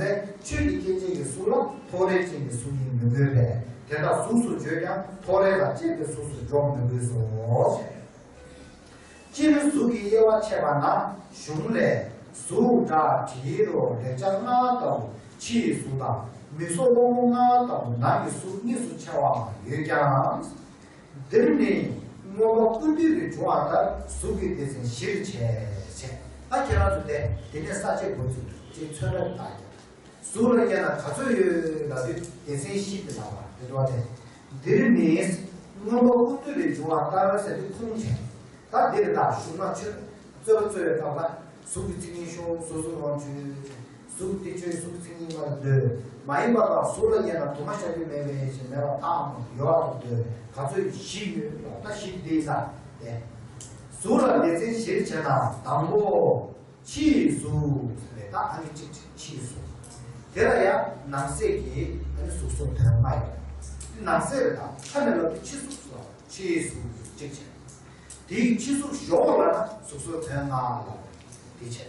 ཚན་ཆོས་ཀྱི་སྐྱེ་མཆེད་ཀྱི་གཟུགས་ལ་ཐོགས་རེག་ཅན་གྱི་གཟུགས་ཡིན་མི་དགོས་པས། དེ་དག་གཟུགས་སུ་བརྗོད་ཀྱང་ཐོགས་རེག་དང་བཅས་པའི་གཟུགས་སུ་འཇོག་མི་དགོས་སོ། སྤྱིར་གཟུགས་ཀྱི་དབྱེ་བ་ཕྱེ་བ་ན། གཞུང་ལས་གཟུགས་སྒྲ་དྲི་རོ་རེག་བྱ་ལྔ་ལྟ་བུ་ཕྱི་ཡི་གཟུགས་དང་། མིག་སོགས་དབང་པོ་ལྔ་ལྟ་བུ་ནང་གི་གཟུགས་གཉིས་སུ་ཕྱེ་བའང་ཡོད་ཀྱང་། འདིར་ནི་མངོན་པ་ཀུན་བཏུས་ཀྱིས་འབྱུང་བ་ལྟར་གཟུགས་ཀྱི་སྡེ་ཚན་བཞིར་ཕྱེ་བྱས། ད་ཁྱེད་རང་ཚོ་དེ་དེ་ནས་ས་བཅད་འགོ་ཚུགས་ཅེས་ཚོད་ལྟ་བལྟ་རྒྱུ། གཟུགས་ལ་དབྱེ་ན་ག་ཚོད་ཡོད་ལབ་དུས་སྡེ་ཚན་བཞི་དེ་ལབ་པ་དེ་འགྲོ་བ་དེ། འདིར་ནི་མངོན་པ་ཀུན་བཏུས་ལས་འབྱུང་བ་ལྟར་ཟེར་དུས་ཁུངས་བྱས། ད་འདིར་ད་གཞུང་ལ་ཆོས་རྩོད་པ་རྩོད་པའི་སྐབས་ལ་གཟུགས་ཀྱི་མཚན་ཉིད་ཤོག་གཟུགས་སུ་རུང་བ་ཆོས། གཟུགས་དེ་ཆོས་གཟུགས་ཀྱི་མཚན་ཉིད་མ་ལ་འདོད། མ་ཡིན་པ་དང་གཟུགས་ལ་དབྱེ་ན་དུ་མ་བཞག་རྒྱུ་མེད་པའི་ཞེས་མེད་པར་ཐལ་མོ་ཡོད་པར་འདོད། ག་ཚོད་བཞི་ཡོད་ལ་ད་བཞི་འདི་ས་དེ། གཟུགས་ལ་སྡེ་ཚན་བཞིར་ཕྱེ་ན་དང་པོ། ཕྱི་ཡི་གཟུགས་ཟེར་ནས་ད་ཨང་ཀི་གཅིག་གཅིག་ཕྱི་ཡི་གཟུགས། དེ་ལ་ཡང་ནང་གསེས་ཀྱི་ཨ་ནི་གཟུགས་སོགས་དོན་ལྔ་ཡོད། ནང་གསེས་རེད། ད་ཁ་ནས་ལབ་དུས་ཕྱི་གཟུགས་སོགས་ཕྱི་ཡི་གཟུགས་གཅིག་བྱས། དེའི་ཕྱི་གཟུགས་ཞོག་ལ་ན་གཟུགས་སོགས་དོན་ལྔ་ལ་དེ་བྱས།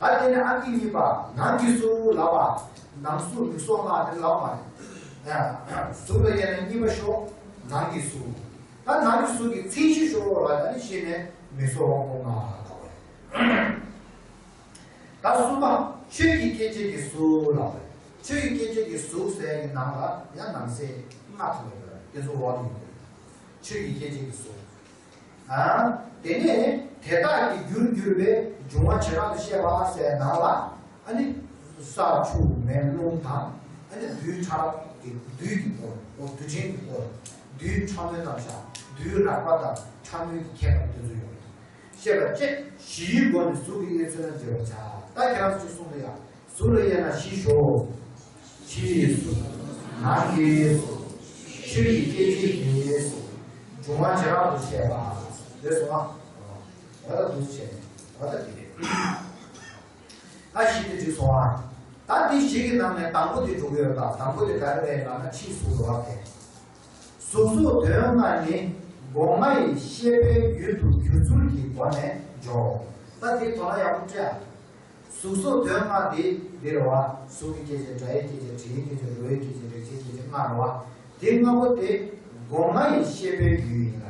ད་དེ་ནས་ཨང་ཀི་གཉིས་པ་ནང་གི་གཟུགས་ལབ་པ། ནང་གཟུགས་མིག་སོགས་ལྔ་དེ་ལབ་པ་རེད། གཟུགས་ལ་དབྱེ་ན་གཉིས་པ་ཞོག་ནང་གི་གཟུགས། ད་ནང་གི་གཟུགས་ཀྱི་མཚན་གཞི་ཤོག་ལ་ད་ནི་ཤེས་ནས་མིག་སོགས་དབང་པོ་ལྔ་ལ་ད་བ་རེད། ད་གསུམ་པ་ཆོས་ཀྱི་སྐྱེ་མཆེད་ཀྱི་གཟུགས་ལ་བ་རེད། ཆོས་ཀྱི་སྐྱེ་མཆེད་ཀྱི་གཟུགས་ཟེར་ཡག་གི་ནང་ལ་ཡང་ནང་གསེས་ལྔ་ཐོན་ཡོད་རེད། དེ་ཚོ་འོག་ཏུ་ཡོད་རེད། ཆོས་ཀྱི་སྐྱེ་མཆེད་ཀྱི་གཟུགས། ཨ། དེ་ནས་དེ་དག་གི་རྒྱུར་གྱུར་པའི་འབྱུང་བ་བྱེ་བྲག་ཏུ་བཤད་པ་ཟེར་ནང་ལ། ཨ་ནི་ས་ཆུ་མེ་རླུང་དང་། ཨ་ནི་རྡུལ་ཕྲ་རབ་ཀྱི་རྡུལ་གྱི་སྐོར། འོ་རྡུལ་ཕྲན་གྱི་སྐོར། རྡུལ་ཕྲ་མོའི་རྣམ་གཞག་རྡུལ་རགས་པ་དང་ཕྲ་མོའི་གི་ཁྱད་པར་དེ་ཚོ་ཡོད་རེད། བཤད་པ་བཅས་བཞིའི་སྒོ་ནས་གཟུགས་ཀྱི་དབྱེ་ཚུལ་ལ་འབྱེད་པར་བྱ། ད་ཁྱེད་རང་ཚོས་གསུངས་པ་ཡ། གཟུགས་ལ་དབྱེ་ན་བཞི་ཤོག་ཕྱིའི་གཟུགས། ནང་གི་གཟུགས། ཆོས་ཀྱི་སྐྱེ་མཆེད་ཀྱི་གཟུགས། འབྱུང་བ་བྱེ་བྲག་ཏུ་བཤད་པ། རེད་སོང་ཨ། འོ་ད་འདུག་བྱས་ནས་འོ་ད་འདི་རེད། ད་བཞི་དེ་འགྲིག་སོང་ཨ། ད་འདི་བཞི་གི་ནང་ནས་དང་པོ་དེ་འགྲོ་གི་ཡོད། ད་དང་པོ་དེ་ག་རེ་རེད་ལབ་ན་ཕྱིའི་གཟུགས་རེད་བ་དེ། གཟུགས་སོགས་དོན་ལྔ་ནི་སྒོ་ལྔ་ཡི་ཤེས་པའི་ཡུལ་དུ་གྱུར་ཚུལ་གྱི་སྒོ་ནས་འཇོག་ད་དེ་དོན་ལ་ཡག་པོ་བཀྲལ། གཟུགས་སོགས་དོན་ལྔ་དེ་འདི་རེད་བ། གཟུགས་ཀྱི་སྐྱེ་མཆེད། སྒྲ་ཡི་སྐྱེ་མཆེད། དྲི་ཡི་སྐྱེ་མཆེད། རོ་ཡི་སྐྱེ་མཆེད། རེག་བྱའི་སྐྱེ་མཆེད་ལྔ་རེད་བ། དེ་ལྔ་པོ་དེ་སྒོ་ལྔ་ཡི་ཤེས་པའི་ཡུལ་ཡིན་ལ།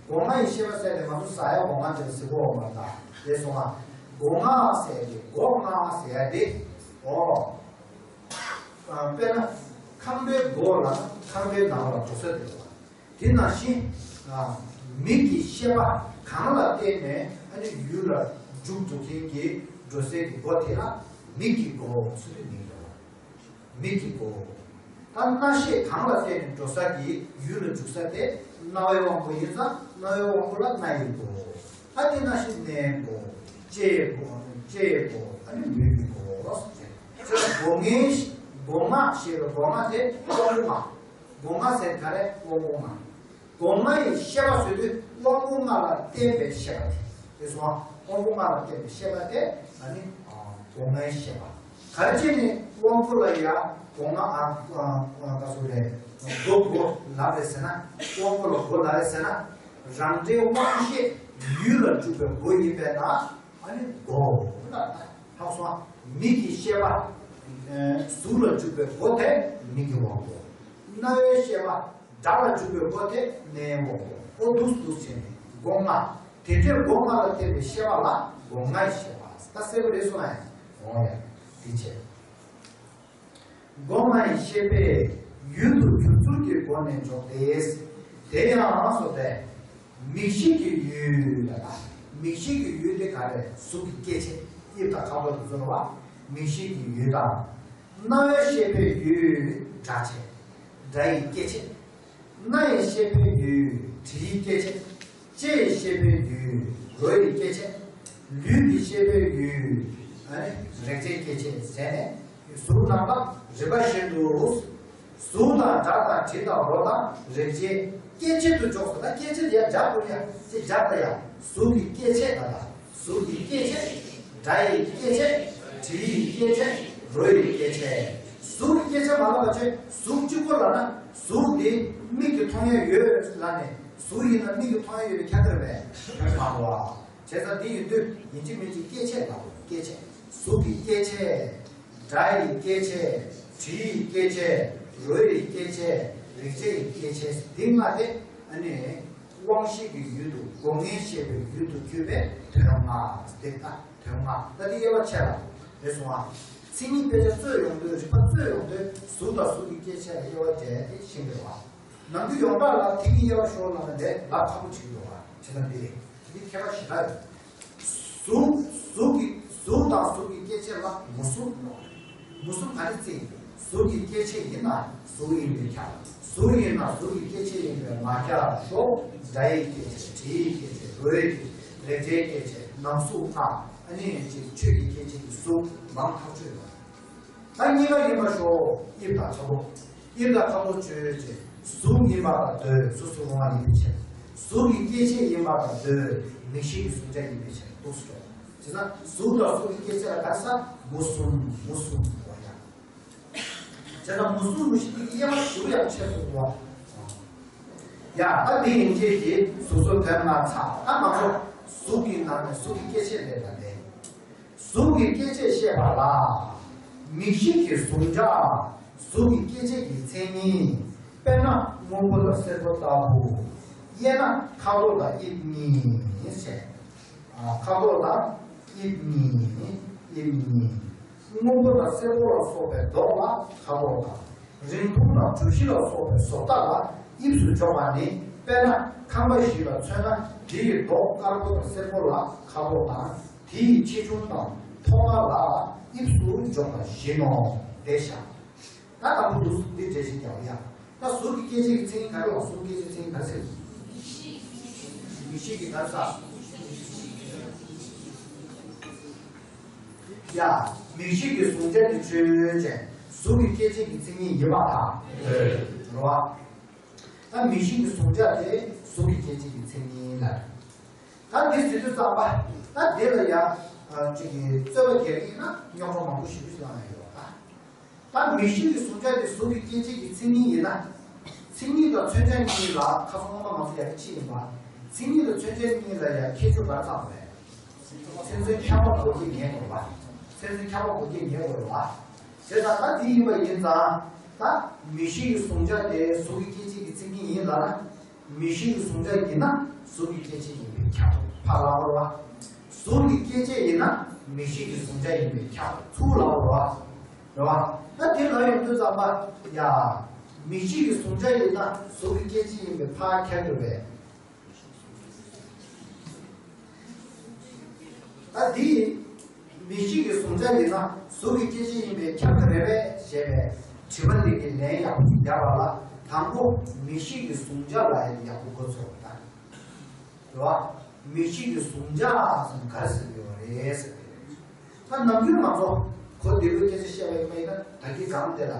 སྒོ་ལྔ་ཡི་ཤེས་པ་ཟེར་ནས་ང་ཚོ་ཟ་ཡ་སྒོ་ལྔ་དེ་ཟེར་གོ་བ་མ་རེད་ད། དེ་སོང་ང་སྒོ་ལྔ་ཟེར་ཡ་དེ། སྒོ་ལྔ་ཟེར་ཡ་དེ། ཨོ། དཔེར་ན། ཁང་པའི་སྒོ་ལ་ཁང་པའི་ནང་ལ་འགྲོ་ས་དེ་རེད་བ། དེ་ནང་བཞིན། མིག་གི་ཤེས་པ་གང་ལ་བརྟེན་ནས་ཨ་ནི་ཡུལ་ལ་འཇུག་འགྲོ་མཁན་གྱི་འགྲོ་སའི་གི་སྒོ་དེ་ལ་མིག་གི་སྒོ་ཟེར་དུས་མིག་རེད་བ། མིག་གི་སྒོ། ད་རྣ་ཤེས་གང་ལ་བརྟེན་ནས་འགྲོ་ས་གི་ཡུལ་ལ་འཇུག་ས་དེ་རྣ་བའི་དབང་པོ་ཡིན་ཙང་རྣ་བའི་དབང་པོ་ལ་རྣ་ཡི་སྒོ། ད་དེ་ནང་བཞིན་སྣའི་སྒོ། ལྕེའི་སྒོ། ལྕེའི་སྒོ། ཨ་ནི་ལུས་ཀྱི་སྒོ་ཟེར། སྒོ་ལྔའི་སྒོ་ལྔ་ཞེས་པའི་སྒོ་ལྔ་དེ་དབང་པོ་ལྔ། སྒོ་ལྔ་ཟེར་ག་རེ། དབང་པོ་ལྔ། སྒོ་ལྔ་ཡི་ཤེས་པ་ཟེར་དུས་དབང་པོ་ལྔ་ལ་བརྟེན་པའི་ཤེས་པ་དེ། དེ་སོང་ང་དབང་པོ་ལྔ་ལ་བརྟེན་པའི་ཤེས་པ་དེ་ཨ་ནི་སྒོ་ལྔའི་ཤེས་པ། ག་རེ་བྱས་ནས་དབང་པོ་ལ་ཡ་སྒོ་ལྔ་ཨ་ཨ་ཨ་ག་ཟེར་རེད། སྒོ་སྒོ་ལབ་རེད་ཟེར་ན། དབང་པོ་ལ་སྒོ་ལབ་རེད་ཟེར་ན། རང་འབྲས་དབང་ཤེས་ཡུལ་ལ་འཇུག་པའི་སྒོ་ཡིན་པས་ན། ཨ་ནི་སྒོ་ལ་ད་ཧ་གོ་སོང་ང་། མིག་གི་ཤེས་པ། ཨ་གཟུགས་ལ་འཇུག་པའི་སྒོ་དེ་མིག་གི་དབང་པོ། རྣ་བའི་ཤེས་པ། སྒྲ་ལ་འཇུག་པའི་སྒོ་དེ་གནས་འོ། འོ་འདུག་འདུག་བྱས་ནས་སྒོ་ལྔ། དེ་འདྲའི་སྒོ་ལྔ་ལ་བརྟེན་པའི་ཤེས་པ་ལ་སྒོ་ལྔའི་ཤེས་པ། ད་གསལ་པོ་རེད་སོང་ཨ། འོ་ཡ། དེ་བྱས། སྒོ་ལྔའི་ཤེས་པས་ཡུལ་དུ་གྱུར་ཚུལ་གྱི་སྒོ་ནས་འཇོག་སྟེ། དེ་ཡང་སོ་སྟེ། མིག་ཤེས་ཀྱི་ཡུལ་ལ། མིག་ཤེས་ཀྱི་ཡུལ་དེ་ག་རེ། གཟུགས་ཀྱི་སྐྱེ་མཆེད། དབྱིབས་དང་ཁ་དོག་དེ་ཚོ་རེད་བ། མིག་ཤེས་ཀྱི་ཡུལ་དང་། རྣ་བའི་ཤེས་པའི་ཡུལ་སྒྲ་བྱས། སྒྲ་ཡི་སྐྱེ་མཆེད། སྣ་ཡི་ཤེས་པའི་ཡུལ་དྲི་ཡི་སྐྱེ་མཆེད། ལྕེ་ཡི་ཤེས་པའི་ཡུལ་རོ་ཡི་སྐྱེ་མཆེད། ལུས་ཀྱི་ཤེས་པའི་ཡུལ་ཨ་ནི་རེག་བྱའི་སྐྱེ་མཆེད་ཟེར་ནས། གཟུགས་རྣམ་པ་རིམ་པ་བཞིན་དུ། གཟུགས་དང་སྒྲ་དང་དྲི་དང་རོ་དང་རེག་བྱའི་སྐྱེ་མཆེད་དུ་འཇོག་སོ། ད་སྐྱེ་མཆེད་དེ་ཡང་སྦྱར་དགོས་ཡ། ཅེས་སྦྱར་ད་ཡ། གཟུགས་ཀྱི་སྐྱེ་མཆེད་ད་ལྟ། གཟུགས་ཀྱི་སྐྱེ་མཆེད། སྒྲ་ཡི་སྐྱེ་མཆེད། དྲི་ཡི་སྐྱེ་མཆེད། རོ་ཡི་སྐྱེ་མཆེད། གཟུགས་ཀྱི་སྐྱེ་མཆེད་མ་ལབ་པ་བྱས། གཟུགས་གཅིག་པོ་ལབ་ན་གཟུགས་འདི་མིག་གིས་མཐོང་ཡ་ཡོད་ལབ་ནས། གཟུགས་ཡིན་ན་མིག་གིས་མཐོང་ཡ་ཡོད་པའི་ཁྱད་པར་མེད། མ་འགྲོ་བ། བྱས་ཙང་འདི་ཡིན་དུས་ཡིན་གཅིག་མིན་གཅིག་སྐྱེ་མཆེད་ལབ་དགོས། སྐྱེ་མཆེད། གཟུགས་ཀྱི་སྐྱེ་མཆེད། སྒྲ་ཡི་སྐྱེ་མཆེད། དྲི་ཡི་སྐྱེ་མཆེད། རོ་ཡི་སྐྱེ་མཆེད། རེག་བྱ་ཡི་སྐྱེ་མཆེད། འདི་ལྔ་དེ་ཨ་ནི་དབང་ཤེས་ཀྱི་ཡུལ་དུ་སྒོ་ལྔའི་ཤེས་པའི་ཡུལ་དུ་གྱུར་པའི་དོན་ལྔ་དེ། ད་དོན་ལྔ་ད་དེ་དབྱེ་བ་ཕྱེ་ལ་རེད་སོང་ཨ། མཚན་ཉིད་དཔེ་ཆ་རྩོད་ཡོང་དུས། རིགས་པ་རྩོད་ཡོང་དུས་གཟུགས་དང་གཟུགས་ཀྱི་སྐྱེ་མཆེད་ལ་དབྱེ་བ་འབྱེད་དེ་ཤེས་དགོས་པ། ནམ་རྒྱུན་ཡོངས་གྲགས་ལ་དེ་གཉིས་དབྱེ་བ་ཤོར་ལབ་ན་དེ་ལབ་ཁག་པོ་ཆགས་ཀྱི་ཡོད་པ། བྱས་ཙང་འདི་རེད། འདི་ཁྱད་པར་ཞེ་དྲག་ཡོད། གཟུགས། གཟུགས་ཀྱི། གཟུགས་དང་གཟུགས་ཀྱི་སྐྱེ་མཆེད་ལ་མུ་གཟུགས་ལབ། མུ་གཟུགས་ག་རེ་བརྩི། གཟུགས་ཀྱི་སྐྱེ་མཆེད་ཡིན་ན་གཟུགས་ཡིན་པས་ཁྱབ། གཟུགས་ཡིན་ན་གཟུགས་ཀྱི་སྐྱེ་མཆེད་ཡིན་པས་མ་ཁྱབ་ཤོག་སྒྲ་ཡི་སྐྱེ་མཆེད། དྲི་ཡི་སྐྱེ་མཆེད། རོ་ཡི་སྐྱེ་མཆེད། རེག་བྱའི་སྐྱེ་མཆེད། རྣམ་གཟུགས་ལྔ། ཨ་ནི་ཅིག་ཆོས་ཀྱི་སྐྱེ་མཆེད་ཀྱི་གཟུགས་མང་ཐག་ཆོད་ཡོད། ད་གཉིས་ཀ་ཡིན་པར་ཤོག་དབྱིབས་དང་ཁ་དོག་དབྱིབས་དང་ཁ་དོག་བརྗོད་ཅིང་གཟུགས་ཡིན་པར་འདོད། གཟུགས་སུ་རུང་བ་ཡིན་པའི་ཕྱིར། གཟུགས་ཀྱི་སྐྱེ་མཆེད་ཡིན་པར་འདོད། མིག་ཤེས་ཀྱི་གཟུང་བྱ་ཡིན་པའི་ཕྱིར། འདུག་སེ་ཤོག་དེས་ན་གཟུགས་དང་གཟུགས་ཀྱི་སྐྱེ་མཆེད་ལ་ག་རེ་ཟེར། མུ་གསུམ། མུ་གསུམ་འོ་ཡ། དེས་ན་མུ་གསུམ་མུ་བཞི་འདི་གི་དབྱེ་བ་ཞེ་པོ་ཡང་ཕྱེ་དགོས་འདུག་བ། ཡ་ད་འདི་ཡན་ཆད་ཀྱི་གཟུགས་སོགས་དོན་ལྔ་ཚར། ད་ང་ཚོ་གཟུགས་ཀྱི་ནང་ནས་གཟུགས་ཀྱི་སྐྱེ་མཆེད་ལས་ད་ལས། གཟུགས་ཀྱི་སྐྱེ་མཆེད་བཤད་པ་ལ། མིག་ཤེས་ཀྱི་གཟུང་བྱ། གཟུགས་ཀྱི་སྐྱེ་མཆེད་ཀྱི་མཚན་ཉིད། དཔེར་ན་སྔོན་པོ་དང་སེར་པོ་ལྟ་བུ། དབྱེ་ན་ཁ་དོག་དང་དབྱིབས་གཉིས་ཟེར། ཨ། ཁ་དོག་དང་དབྱིབས་གཉིས། དབྱིབས་གཉིས། སྔོན་པོ་དང་སེར་པོ་ལ་སོགས་པའི་མདོག་ལ་ཁ་དོག་དང་། རིང་ཐུང་དང་གྲུ་བཞི་ལ་སོགས་པའི་བཟོ་ལྟ་ལ་དབྱིབས་སུ་འཇོག་པ་ནི། དཔེར་ན་ཁང་པ་ཞིག་ལ་མཚོན་ན། དེ་ཡི་མདོག་དཀར་པོ་དང་སེར་པོ་ལ་ཁ་དོག་དང་། དེ་ཡི་ཆེ་ཆུང་དང་མཐོ་དམའ་ལ་དབྱིབས་སུ་འཇོག་པ་བཞིན་ནོ། དེ་བཞག་ད་དང་པོ་འདུག་འདི་འགྲེལ་བཤད་རྒྱག་ཡ། ད་གཟུགས་ཀྱི་སྐྱེ་མཆེད་ཀྱི་མཚན་ཉིད་ག་རེ་ལ། གཟུགས་སྐྱེ་མཆེད་མཚན་ཉིད་ག་རེ་ཟེར། མིག་ཤེས་ཀྱི་ག་རེ་ཟེར། ཡ། མིག་ཤེས་ཀྱི་གཟུང་བྱ་དེ་ཆོས་ཅན། གཟུགས་ཀྱི་སྐྱེ་མཆེད་ཀྱི་མཚན་ཉིད་ཡིན་པར་ཐལ། རེད་བ། ད་མིག་ཤེས་ཀྱི་གཟུང་བྱ་དེ་གཟུགས་ཀྱི་སྐྱེ་མཆེད་ཀྱི་མཚན་ཉིད་ལ། ད་འདི་ཟེར་དུས་ཙམ་པ། ད་འདི་ལ་ཡ། ཅིག་གི་རྩོད་པ་རྒྱག་གི་ཡིན་ན་རྙོག་དྲ་མང་པོ་ཞེ་པོ་ཞིག་ལངས་ཡོང་གི་ཡོད་པ། ད་མིག་ཤེས་ཀྱི་གཟུང་བྱ་དེ་གཟུགས་ཀྱི་སྐྱེ་མཆེད་ཀྱི་མཚན་ཉིད་ཡིན་ན། མཚན་ཉིད་དང་མཚོན་བྱ་གཉིས་ལ་ཁ་སང་སྔོན་མ་ང་ཚོ་ཡར་ཕྱིན་ཡིན་པ། མཚན་ཉིད་དང་མཚོན་བྱ་གཉིས་ལ་ཡང་ཁྱད་ཆོས་ག་རེ་ཚང་བ་རེད། མཚན་མཚོན་ཁྱད་པར་དགོས་ཀྱི་ངེས་དགོས་པ། མཚན་མཚོན་ཁྱད་པར་དགོས་ཀྱི་ངེས་དགོས་པ། བྱས་ཙང་ད་འདི་ཡིན་པ་ཡིན་ཙང་། ད་མིག་ཤེས་ཀྱི་གཟུང་བྱ་དེ་གཟུགས་ཀྱི་སྐྱེ་མཆེད་ཀྱི་མཚན་ཉིད་ཡིན་ལབ་ན། མིག་ཤེས་ཀྱི་གཟུང་བྱ་ཡིན་ན་གཟུགས་ཀྱི་སྐྱེ་མཆེད་ཡིན་པས་ཁྱབ། ཕར་ལབ་དགོས་རེད་བ། གཟུགས་ཀྱི་སྐྱེ་མཆེད་ཡིན་ན་མིག་ཤེས་ཀྱི་གཟུང་བྱ་ཡིན་པས་ཁྱབ། ཚུར་ལབ་དགོས་རེད་བ། རེད་བ། ད་དེ་ལབ་ཡོང་དུས་ཙམ་པ། ཡ། མིག་ཤེས་ཀྱི་གཟུང་བྱ་ཡིན་ན་གཟུགས་ཀྱི་སྐྱེ་མཆེད་ཡིན་པས་ཕར་ཁྱབ་འགྲོ་བས། ད་འདི་མིག་ཤེས་ཀྱི་གཟུང་བྱ་ཡིན་ན་གཟུགས་ཀྱི་སྐྱེ་མཆེད་ཡིན་པས་ཁྱབ་ཀྱི་རེད་པས་ཞེས་པའི་དྲི་བ་འདི་གི་ལན་ཡག་པོ་ཞིག་བརྒྱབ་པ་ལ། དང་པོ་མིག་ཤེས་ཀྱི་གཟུང་བྱ་ལ་ཡག་པོ་གོ་ཚོད་ད། རེད་བ། མིག་ཤེས་ཀྱི་གཟུང་བྱ་ཟེར་ན་ག་རེ་ཟེར་གྱི་ཡོད་རེད་ཟེར་གྱི་རེད། ད་ནམ་རྒྱུན་ང་ཚོ་གོ་བདེ་པོའི་སྐད་ཆ་བཤད་པ་ཡིན་པ་ཡིན་ན། ད་གིན་སྒང་དེ་ལ་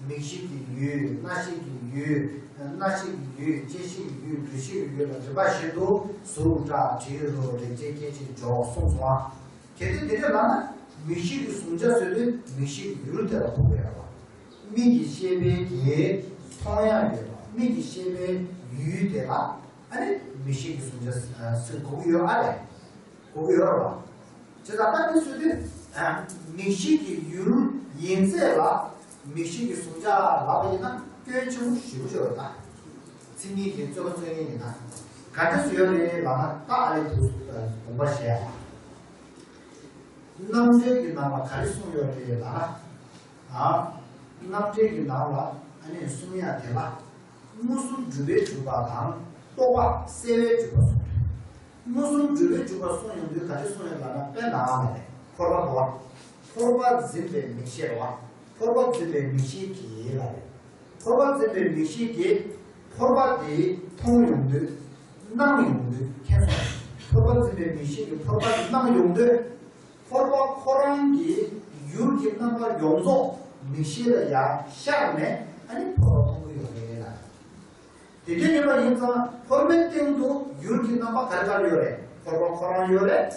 མིག་ཤེས་ཀྱི་ཡུལ། རྣ་ཤེས་ཀྱི་ཡུལ། རྣ་ཤེས་ཀྱི་ཡུལ། ལྕེ་ཤེས་ཀྱི་ཡུལ། འགྲོ་ཤེས་ཀྱི་ཡུལ་ལ་རིམ་པ་བཞིན་དུ་གཟུགས། སྒྲ། དྲི། རོ། རེག་བྱའི་སྐྱེ་མཆེད་འཇོག་གསུངས་སོང་ཨ། གལ་ཏེ་དེ་འདྲ་ལབ་ན་མིག་ཤེས་ཀྱི་གཟུང་བྱ་ཟེར་དུས་མིག་ཤེས་ཀྱི་ཡུལ་དེ་ལ་གོ་དགོས་ཡོད་པ། མིག་གི་ཤེས་པའི་གི་མཐོང་ཡ་ཡོད་པ། མིག་གི་ཤེས་པའི་ཡུལ་དེ་ལ་ཨ་ནི་མིག་ཤེས་ཀྱི་གཟུང་བྱ་ཟེར་གོ་གི་ཡོད་ཨ་རེད། གོ་གི་ཡོད་རེད་བ། བྱས་ཙང་ད་དེ་ཟེར་དུས་མིག་ཤེས་ཀྱི་ཡུལ་ཡིན་ཚད་ལ་མིག་ཤེས་ཀྱི་གཟུང་བྱ་ལབ་པ་ཡིན་ན་སྐྱོན་ཆེན་པོ་ཞེ་པོ་ཅིག་ཡོད་རེད་ད། མཚན་ཉིད་ཀྱི་རྩོད་པ་རྩོད་མཁན་ཡིན་ན། ག་འདྲ་སུ་ཡོད་རེད་ལབ་ན། ད་ཨ་ལས་དུ་དགོངས་པ་བཞེས་ཡ། རྣམ་འགྲེལ་གྱི་ནང་ལ་ག་རེ་གསུངས་ཡོད་རེད་ལབ་ན། ཨ། རྣམ་འགྲེལ་གྱི་ནང་ལ་ཨ་ནི་གསུང་ཡ་དེ་ལ། མངོན་སུམ་སྒྲུབ་པའི་འཇུག་པ་དང་རྟོག་པ་སེལ་བའི་འཇུག་པ་གསུངས་རེད། མངོན་སུམ་སྒྲུབ་པའི་འཇུག་པ་གསུངས་ཡོང་དུས་ག་རེ་གསུངས་ཡོད་ལབ་ན། དཔེར་ན་ཨ་ལས་ཕོར་པ་དོར་བ། ཕོར་པ་འཛིན་པའི་མིག་ཤེས་རེད་བ། ཕོར་པ་འཛིན་པའི་མིག་ཤེས་ཀྱིས་ལབ་རེད། ཕོར་པ་འཛིན་པའི་མིག་ཤེས་ཀྱིས་ཕོར་པ་དེ་མཐོང་ཡོང་དུས། སྣང་ཡོང་དུས། མཁྱེན་སོང་། ཕོར་པ་འཛིན་པའི་མིག་ཤེས་ཀྱིས་ཕོར་པ་དེ་སྣང་ཡོང་དུས། ཕོར་པ་ཁོ་རང་གི་ཡུལ་གྱི་རྣམ་པ་ཡོངས་རྫོགས་མིག་ཤེས་ལ་ཡར་ཤར་ནས། ཨ་ནི་ཕོར་པ་མཐོང་གི་ཡོད་རེད་ལ། དེ་འདྲ་ཡིན་པ་ཡིན་ཙང་ཕོར་པའི་སྟེང་དུ་ཡུལ་གྱི་རྣམ་པ་ག་རེ་ག་རེ་ཡོད་རེད། ཕོར་པ་ཁོ་རང་ཡོད་རེད།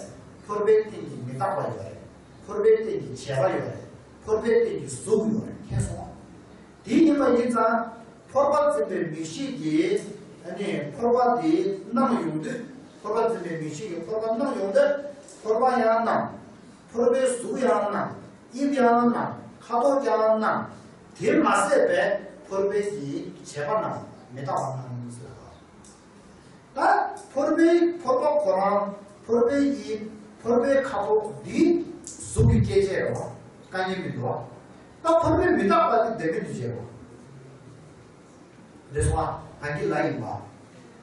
ཕོར་པའི་སྟེང་གི་མི་རྟག་པ་ཡོད་རེད། ཕོར་པའི་སྟེང་གི་བྱས་པ་ཡོད་རེད། ཕོར་པའི་སྟེང་གི་གཟུགས་ཡོད་རེད། མཁྱེན་སོང་། དེ་ཡིན་པ་ཡིན་ཙང་། ཕོར་པ་འཛིན་པའི་མིག་ཤེས་ཀྱིས་ཨ་ནི་ཕོར་པ་དེ་སྣང་ཡོང་དུས། ཕོར་པ་འཛིན་པའི་མིག་ཤེས་ཀྱིས་ཕོར་པ་སྣང་ཡོང་དུས། ཕོར་པ་ཡང་སྣང་། ཕོར་པའི་གཟུགས་ཡང་སྣང་། དབྱིབས་ཡང་སྣང་། ཁ་དོག་ཀྱང་སྣང་། དེ་མ་ཟད་པའི་ཕོར་པའི་གི་བྱས་པ་རྣམས་མི་རྟག་པ་སྣང་ཟེར་བ། ད་ཕོར་པའི་ཕོར་པ་ཁོ་རང་། ཕོར་པའི་དབྱིབས། ཕོར་པའི་ཁ་དོག་འདི་གཟུགས་ཀྱི་སྐྱེ་མཆེད་རེད་བ། དཀའ་ངལ་མི་འདུག་བ། ད་ཕོར་པའི་མི་རྟག་པ་དེ་ལྡན་མིན་འདུས་བྱས་རེད་བ། རེད་སོང་ཨ། ད་གི་ལ་ཡིན་པ།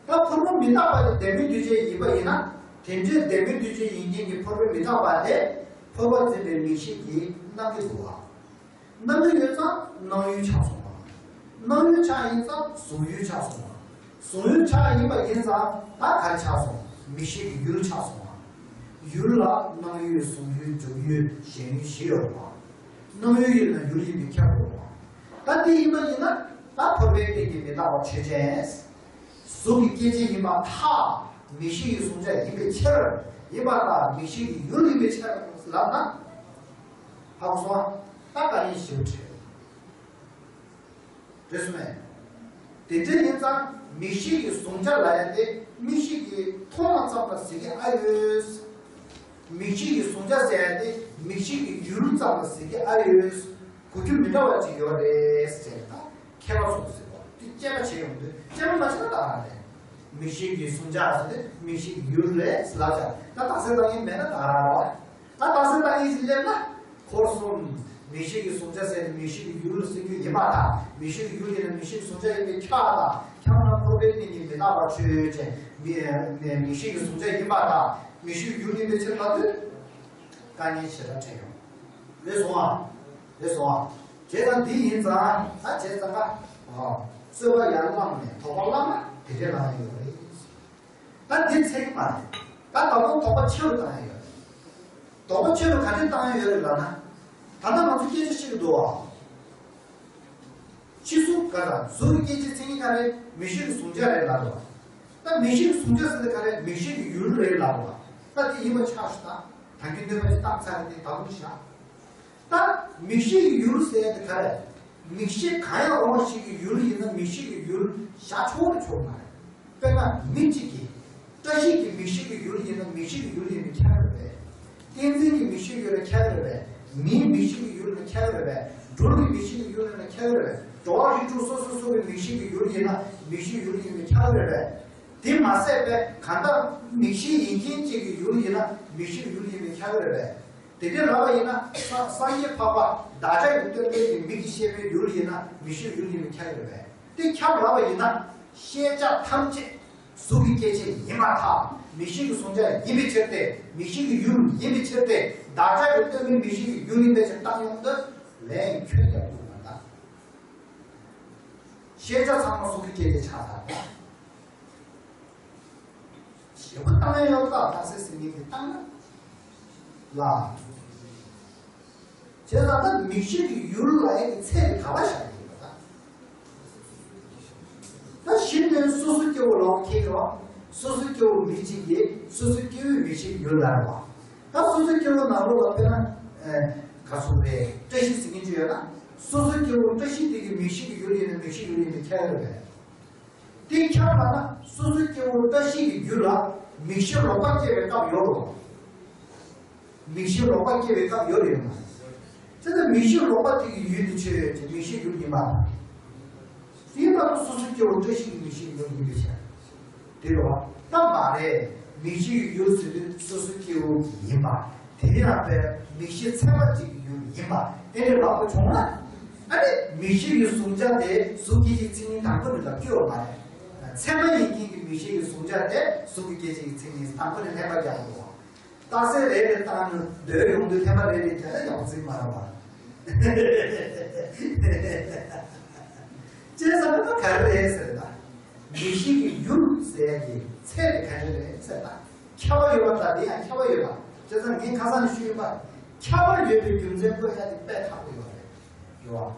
ད་ཕོར་པ་མི་རྟག་པ་དེ་ལྡན་མིན་འདུས་བྱས་ཡིན་པ་ཡིན་ན། དེ་འདྲའི་ལྡན་མིན་འདུས་བྱས་ཡིན་མཁན་གྱི་ཕོར་པའི་མི་རྟག་པ་དེ་ཕོར་པ་འཛིན་པའི་མིག་ཤེས་ཀྱིས་སྣང་གི་འདུག་བ། སྣང་གི་ཡོད་ཙང་སྣང་ཡུལ་ཆགས་སོང་བ། སྣང་ཡུལ་ཆགས་ཡིན་ཙང་གཟུང་ཡུལ་ཆགས་སོང་བ། གཟུང་ཡུལ་ཆགས་ཡིན་པ་ཡིན་ཙང་ད་ག་རེ་ཆགས་སོང་། མིག་ཤེས་ཀྱི་ཡུལ་ཆགས་སོང་བ། ཡུལ་ལ་སྣང་ཡུལ། གཟུང་ཡུལ། འཇུག་ཡུལ། ཞེན་ཡུལ་བཞི་ཡོད་རེད་བ། སྣང་ཡུལ་ཡིན་ན་ཡུལ་ཡིན་པས་ཁྱབ་དགོས་རེད་བ། ད་དེ་ཡིན་པ་ཡིན་ན། ད་ཕོར་པའི་སྟེང་གི་མི་རྟག་པ་ཆོས་ཅན། གཟུགས་ཀྱི་སྐྱེ་མཆེད་ཡིན་པར་ཐལ། མིག་ཤེས་ཀྱི་གཟུང་བྱ་ཡིན་པའི་ཕྱིར། ཡིན་པར་ཐལ། མིག་ཤེས་ཀྱི་ཡུལ་ཡིན་པའི་ཕྱིར་ལབ་ན། ཧ་གོ་སོང་ཨ། ད་དཀའ་ངལ་ཞེ་པོ་འཕྲད། རེད་སོང་ངས། དེ་འདྲ་ཡིན་ཙང་མིག་ཤེས་ཀྱི་གཟུང་བྱ་ལབ་ཡ་དེ་མིག་ཤེས་ཀྱིས་མཐོང་བ་ཙམ་ལ་ཟེར་གྱི་ཨ་ཡོད། མིག་ཤེས་ཀྱི་གཟུང་བྱ་ཟེར་ཡ་དེ་མིག་ཤེས་ཀྱི་ཡུལ་ཙམ་ལ་ཟེར་གྱི་ཨ་ཡོད། གོ་རྒྱུ་མི་འདྲ་བ་ཅིག་ཡོད་རེད་ཟེར་ད། མཁས་པ་ཚོ་ཟེར་བ་དེ་དཔྱད་པ་བྱེད་ཡོང་དུས། དཔྱད་པ་མ་བྱས་ན་ད་ག་རང་རེད། མིག་ཤེས་ཀྱི་གཟུང་བྱ་ཟེར་དུས་མིག་ཤེས་ཀྱི་ཡུལ་རེད་ཟེར་ལབ་བྱ། ད་རྟགས་གསལ་བཏང་ཡིན་མེད་ན་ད་ག་རང་རེད་བ། ད་རྟགས་གསལ་བཏང་ཡིན་ཟེར་སླེབས་ན། འཁོར་གསུམ། མིག་ཤེས་ཀྱི་གཟུང་བྱ་ཟེར་ནས་མིག་ཤེས་ཀྱི་ཡུལ་ཟེར་རྒྱུ་ཡིན་པར་ཐལ། མིག་ཤེས་ཀྱི་ཡུལ་ཡིན་ན་མིག་ཤེས་ཀྱི་གཟུང་བྱ་ཡིན་པས་ཁྱབ་པར་ཐལ། ཁྱབ་ན་ཕོར་པའི་སྟེང་གི་མི་རྟག་པ་ཆོས་ཅན། མི་མི་མིག་ཤེས་ཀྱི་གཟུང་བྱ་ཡིན་པར་ཐལ། མིག་ཤེས་ཀྱི་ཡུལ་ཡིན་པའི་ཕྱིར་ལབ་དུས། དཀའ་ངལ་ཞེ་དྲག་འཕྲད་ཡོང་། རེད་སོང་ཨ། རེད་སོང་ཨ། བྱས་ཙང་འདི་ཡིན་ཙང་། ད་བྱས་ཙང་ཀ། ཨོ། རྩོད་པ་ཡར་བླངས་ནས་དོགས་པ་བླངས་ན་དེ་འདྲའི་ལངས་ཡོད་རེད། ད་འདི་ཚེག་མ་རེད། ད་ད་དུང་དོགས་པ་ཆེ་རུ་བཏང་ཡ་ཡོད་རེད། དོགས་པ་ཆེ་རུ་ག་འདྲས་བཏང་ཡ་ཡོད་རེད་ལབ་ན། ད་ལྟ་ང་ཚོ་སྐད་ཆ་བཤད་ཀྱི་འདུག་ཨ། ཕྱི་གཟུགས་ག་ལ་གཟུགས་ཀྱི་སྐྱེ་མཆེད་མཚན་ཉིད་ག་རེ། མིག་ཤེས་ཀྱི་གཟུང་བྱ་རེད་ལབ་འདུག་ཨ། ད་མིག་ཤེས་ཀྱི་གཟུང་བྱ་ཟེར་དེ་ག་རེ། མིག་ཤེས་ཀྱི་ཡུལ་རེད་ལབ་འདུག་ཨ། ད་དེ་ཡིན་པ་ཆགས་ཤིག་ད་ད་གིན་སྣོན་པ་ཅིག་བཏང་ཚར་རེད། དེ་ད་དུང་བཞག་ད་མིག་ཤེས་ཀྱི་ཡུལ་ཟེར་ཡ་དེ་ག་རེ། མིག་ཤེས་གང་ཡང་འོང་བ་ཞིག་གི་ཡུལ་ཡིན་ན་མིག་ཤེས་ཀྱི་ཡུལ་བཞག་ཆོག་རེད་ཆོག་མ་རེད། དཔེར་ན་མི་གཅིག་གིས་བཀྲ་ཤིས་ཀྱི་མིག་ཤེས་ཀྱི་ཡུལ་ཡིན་ན་མིག་ཤེས་ཀྱི་ཡུལ་ཡིན་པས་ཁྱབ་རེད་པས། བསྟན་འཛིན་གྱི་མིག་ཤེས་ཡུལ་ལ་ཁྱབ་རེད་པས། མིའི་མིག་ཤེས་ཀྱི་ཡུལ་ལ་ཁྱབ་རེད་པས། སྦྲུལ་གྱི་མིག་ཤེས་ཀྱི་ཡུལ་ཡིན་ན་ཁྱབ་རེད་པས། འགྲོ་བ་རིགས་དྲུག་སོ་སོ་སོ་གི་མིག་ཤེས་ཀྱི་ཡུལ་ཡིན་ན་མིག་ཤེས་ཡུལ་ཡིན་པས་ཁྱབ་རེད་པས། དེ་མ་ཟད་པས་གང་ལྟར་མིག་ཤེས་ཡིན་མཁན་གཅིག་གི་ཡུལ་ཡིན་ན་མིག་ཤེས་ཀྱི་ཡུལ་ཡིན་པས་ཁྱབ་རེད་པས། དེ་འདྲ་ལབ་པ་ཡིན་ན་སངས་སངས་རྒྱས་འཕགས་པ་བདག་ཅག་གི་སྟོན་པའི་གི་མིག་གི་ཤེས་པའི་ཡུལ་ཡིན་ན་མིག་ཤེས་ཡུལ་ཡིན་པས་ཁྱབ་རེད་པས། དེ་ཁྱབ་ལབ་པ་ཡིན་ན་ཤེས་བྱ་ཐམས་ཅད་གཟུགས་ཀྱི་སྐྱེ་མཆེད་ཡིན་པར་ཐལ། མིག་ཤེས་ཀྱི་གཟུང་བྱ་ཡིན་པའི་ཕྱིར་ཏེ། མིག་ཤེས་ཀྱི་ཡུལ་ཡིན་པའི་ཕྱིར་ཏེ། བདག་ཅག་གི་སྟོན་པའི་མིག་ཤེས་ཀྱི་ཡུལ་ཡིན་པའི་ཕྱིར་བཏང་ཡོང་དུས་ལན་ཁྱོན་རྒྱག་ཐུབ་མ་གཏོགས། ཤེས་བྱ་ཚང་མ་གཟུགས་ཀྱི་སྐྱེ་མཆེད་ཆགས་ཚར། ཞེ་པོ་བཏང་ཡ་ཡོད་ད། རྟགས་གསལ་ཟེར་མཁན་དེ་བཏང་ན་ལ། བྱས་ཙང་ད་མིག་ཤེས་ཀྱི་ཡུལ་ལབ་ཡ་གི་ཚད་དེ་ག་པར་བཞག་གི་ཡོད་པ་ད། ད་གཞི་ནས་སོ་སོ་སྐྱེ་བོ་ལ་ཁེལ་གི་རེད་བ། སོ་སོ་སྐྱེ་བོ་མི་གཅིག་གིས་སོ་སོ་སྐྱེ་བོའི་མིག་ཤེས་ཀྱི་ཡུལ་ལ་རེད་བ། ད་སོ་སོ་སྐྱེ་བོ་ནང་ལོགས་ལ་དཔེར་ན། ཨེ། ག་ཚོད་རེད། བཀྲ་ཤིས་ཟེར་མཁན་ཅིག་ཡོད་ན། སོ་སོ་སྐྱེ་བོ་བཀྲ་ཤིས་དེ་གི་མིག་ཤེས་ཀྱི་ཡུལ་ཡིན་ན་མིག་ཤེས་ཡུལ་ཡིན་པས་ཁྱབ་ཡོད་རེད། དེ་ཁྱབ་པ་ན་སོ་སོ་སྐྱེ་བོ་བཀྲ་ཤིས་ཀྱི་རྒྱུད་ལ་མིག་ཤེས་ལོག་པ་སྐྱེ་བའི་སྐབས་ཡོད་རེད། མིག་ཤེས་ལོག་པ་སྐྱེ་བའི་སྐབས་ཡོད་རེད་ཡོད་མ་རེད། དེ་ལྟར་མིག་ཤེས་ལོག་པ་དེ་གི་ཡུལ་དེ་ཆོས་ཅན། མིག་ཤེས་ཡུལ་ཡིན་པ་དང་། དེ་ལྟ་བུ་སོ་སོའི་སྐྱེ་བོ་བཀྲ་ཤིས་ཀྱི་མིག་ཤེས་ཡུལ་ཡིན་པའི་ཕྱིར། དེ་རེད་བ། ད་མ་རེད། མིག་ཤེས་ཀྱི་ཡུལ་ཟེར་དུས་སོ་སོའི་སྐྱེ་བོ་ཡིན་པ། དེ་ཡང་པའི་མིག་ཤེས་ཚད་མ་ཅིག་གི་ཡུལ་ཡིན་པ་དེ་འདྲའི་ལབ་པ་བྱུང་ན། ཨ་ནི་མིག་ཤེས་ཀྱི་གཟུང་བྱ་དེ་གཟུགས་སྐྱེ་མཆེད་མཚན་ཉིད་དང་པོ་ནས་ལ་སྐྱེ་བ་མ་རེད། ཚད་མ་ཡིན་མཁན་གྱི་མིག་ཤེས་ཀྱི་གཟུང་བྱ་དེ་གཟུགས་ཀྱི་སྐྱེ་མཆེད་ཀྱི་མཚན་ཉིད་དང་པོ་ནས་ལྷན་པ་རྒྱག་དགོས། རྟགས་གསལ་རེ་རེ་བཏང་ནས་འདོད་ཡོང་དུས་ལྷན་པ་རེ་རེ་བྱས་ན་ཡག་པོ་ཅིག་མ་རེད་པ། བྱས་ཙང་ད་ག་རེ་རེད་ཟེར་ན། མིག་ཤེས་ཀྱི་ཡུལ་ཟེར་ཡ་གི་ཚད་དེ་ག་རེ་རེད་ཟེར་ན། ཁྱབ་པ་ཡོད་པ་དང་དེ་ཡང་ཁྱབ་པ་ཡོད་པ། བྱས་ཙང་ངས་ཁ་སང་ནས་ཞུས་ཡོད་པ། ཁྱབ་པ་ཡོད་པའི་རྒྱུ་མཚན་བཀོད་ཡ་དེ་དཔེ་ཁག་པོ་ཡོད་རེད། ཡོད་པ།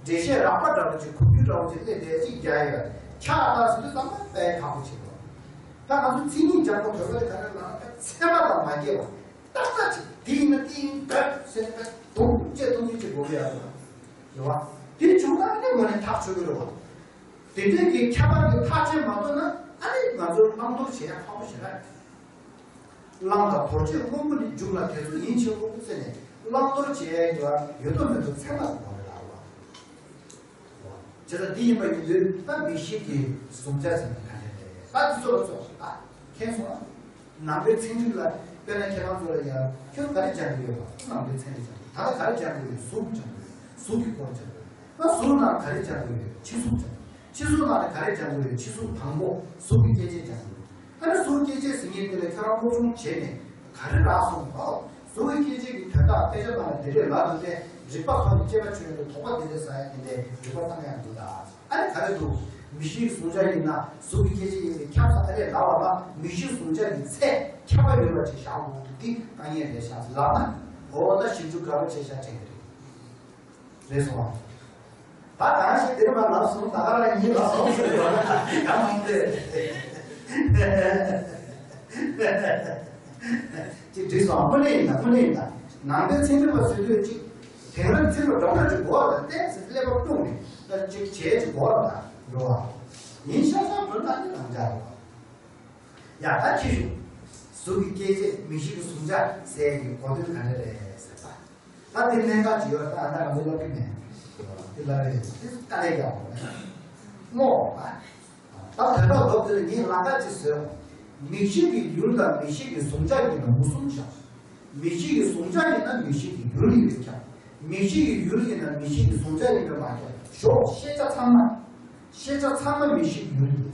འགྲེལ་བཤད་རགས་པ་འདྲ་པོ་ཅིག་གོ་རྒྱུ་འདྲ་པོ་ཅིག་སླེབས་བསྡད་ཅིག་རྒྱག་ཡོད། ཁྱབ་པ་ཟེར་དུས་ཙམ་པ་དཔེ་ཁག་པོ་ཅིག་རེད། ད་ང་ཚོ་མཚན་ཉིད་སྦྱང་བ་བོད་སྐད་ལ་ག་རེ་ལབ་ན། ཚད་མ་དང་མ་འགལ་བ། ཏག་ཏག་ཅིག་དེ་ཡིན་ན་དེ་ཡིན་པས་ཟེར་ནས་དུང་བཅད་གཏོང་རྒྱུ་ཅིག་དགོས་ཀྱི་ཡོད་རེད། ཡོད་པ། དེ་བྱུང་ན་ཨ་ནི་ངོ་ནས་ཐག་ཆོད་ཀྱི་རེད་པ། དེ་འདྲའི་གི་ཁྱད་པར་གྱི་ཐག་བཅད་མ་ཐུབ་ན་ཨ་ནི་ང་ཚོར་བླང་དོར་བྱེད་ཡ་ཁག་པོ་ཞེ་དྲག་རེད། བླང་དང་དོར་བྱེད་སྔོན་པོ་ནི་མཇུག་ལ་དེ་ཚོ་ཡིན་ཕྱིར་རོ་ཟེར་ནས་བླང་དོར་བྱེད་ཡ་ཡོད་དོ་མེད་དོ་ཚད་མ་དུ་མ་རེད་ལ། བྱས་ཙང་འདི་ཡིན་པ་ཡིན་དུས་ད་མིག་ཤེས་ཀྱི་གཟུང་བྱ་ཟེར་ན་ག་འདྲ་རེད། ད་འདི་ཚོ་ལ་ཚོགས་ཤིག་ད་མཁྱེན་སོང་ཨ། ནང་པའི་ཚན་རིག་ལ་དཔེར་ན་ཁྱེད་རང་ཚོ་ལ་ཡང་ཁྱོད་ག་རེ་སྦྱང་གི་ཡོད་པ། ནང་པའི་ཚན་རིག་སྦྱང་གི་ད་ལྟ་ག་རེ་སྦྱང་གི་ཡོད། གཟུགས་སྦྱང་གི་ཡོད། གཟུགས་ཀྱི་སྐོར་སྦྱང་གི་ཡོད། ད་གཟུགས་ནང་ག་རེ་སྦྱང་གི་ཡོད། ཕྱི་གཟུགས་སྦྱང་གི་ཡོད། ཕྱི་གཟུགས་ནང་ནས་ག་རེ་སྦྱང་གི་ཡོད། ཕྱི་གཟུགས་དང་པོ་གཟུགས་ཀྱི་སྐྱེ་མཆེད་སྦྱང་གི་ཡོད། ཨ་ནི་གཟུགས་སྐྱེ་མཆེད་ཟེར་མཁན་དེ་ལ་ཁྱོད་རང་སློབ་སྦྱོང་བྱས་ནས་ག་རེ་རག་སོང་། ཨོ། གཟུགས་ཀྱི་སྐྱེ་མཆེད་ཀྱི་དོན་དག་དཔེ་ཆ་ནང་ལ་འདི་འདྲས་ལབ་འདུག་སྟེ། རིག་པ་ཐོག་ནས་དཔྱད་པ་བྱས་ནས་དོགས་པ་འདི་འདྲས་ཟ་ཡ་དེ་འདྲས་རིག་པ་བཏང་ཡ་འདུག་ད། ཨ་ནི་ག་རེ་འདུག་མིག་ཤེས་ཀྱི་གཟུང་བྱ་ཡིན་ན་གཟུགས་ཀྱི་སྐྱེ་མཆེད་ཡིན་ཟེར་ཁྱབ་ས་ཨ་ནི་ལབ་པ་ལ་མིག་ཤེས་གཟུང་བྱ་ཡི་ཚད་ཁྱབ་པ་ཡོད་པ་ཅིག་བཞག་དགོས་འདུག་འདི་དཀའ་ངལ་རེད་ཤག་ལབ་ན། འོ་ད་ཞིབ་འཇུག་དགའ་པོ་བྱས་ཤག་དྲན་གི་རེད། རེད་སོང་བ། ད་གང་ཞིག་དེ་རིང་མ་ལབ་སོང་། ད་ག་རང་ཡིན་ལབ་སོང་ཟེར་བ་ན་ཡང་མང་དེ། ཅིག་འགྲིག་སོང་། དངོས་གནས་ཡིན་ད། དངོས་གནས་ཡིན་ད། ནང་པའི་ཚན་རིག་པ་ཟེར་དུས་ཅིག་དེང་རབས་ཚན་རིག་འདྲ་འདྲ་ཅིག་དགོས་པ་དང་ཏོག་ཙམ་ཀླད་པ་སྤུངས་ནས་ད་ཅིག་བྱས་ཅིག་དགོས་པ་དང་འགྲོ་བ། ཡིན་ཤག་ཤག་འགྲོ་ན་ནི་ནང་འཇགས་རེད་བ། ཡ་ད་ཁྱེད་ཞུ། གཟུགས་ཀྱི་སྐྱེ་མཆེད་མིག་ཤེས་ཀྱི་གཟུང་བྱ་ཟེར་ཡག་གི་གོ་དོན་ག་འདྲ་རེད་ཟེར་ད། ད་དེ་གནད་འགག་ཅིག་ཡོད། ད་ང་ཚོ་སློབ་ཀྱི་མེད། དེ་ལ་རེད་དེ་དཀའ་ལས་རྒྱག་དགོས་མེད། བསྔོ་བ། ད་དོན་དག་ལོབ་དེ་ལ་ངས་ལམ་ཁ་ཅིག་བཟོས། མིག་ཤེས་ཀྱི་ཡུལ་དང་མིག་ཤེས་ཀྱི་གཟུང་བྱ་ཡིན་ན་མུ་གསུམ་བཞག་མིག་ཤེས་ཀྱི་གཟུང་བྱ་ཡིན་ན་མིག་ཤེས་ཀྱི་ཡུལ་ཡིན་པས་ཁྱབ། མིག་ཤེས་ཀྱི་ཡུལ་ཡིན་ན་མིག་ཤེས་ཀྱི་གཟུང་བྱ་ཡིན་པས་མ་ཁྱབ། ཞོག་ཤེས་བྱ་ཚང་མ། ཤེས་བྱ་ཚང་མ་མིག་ཤེས་ཀྱི་ཡུལ་ཡིན།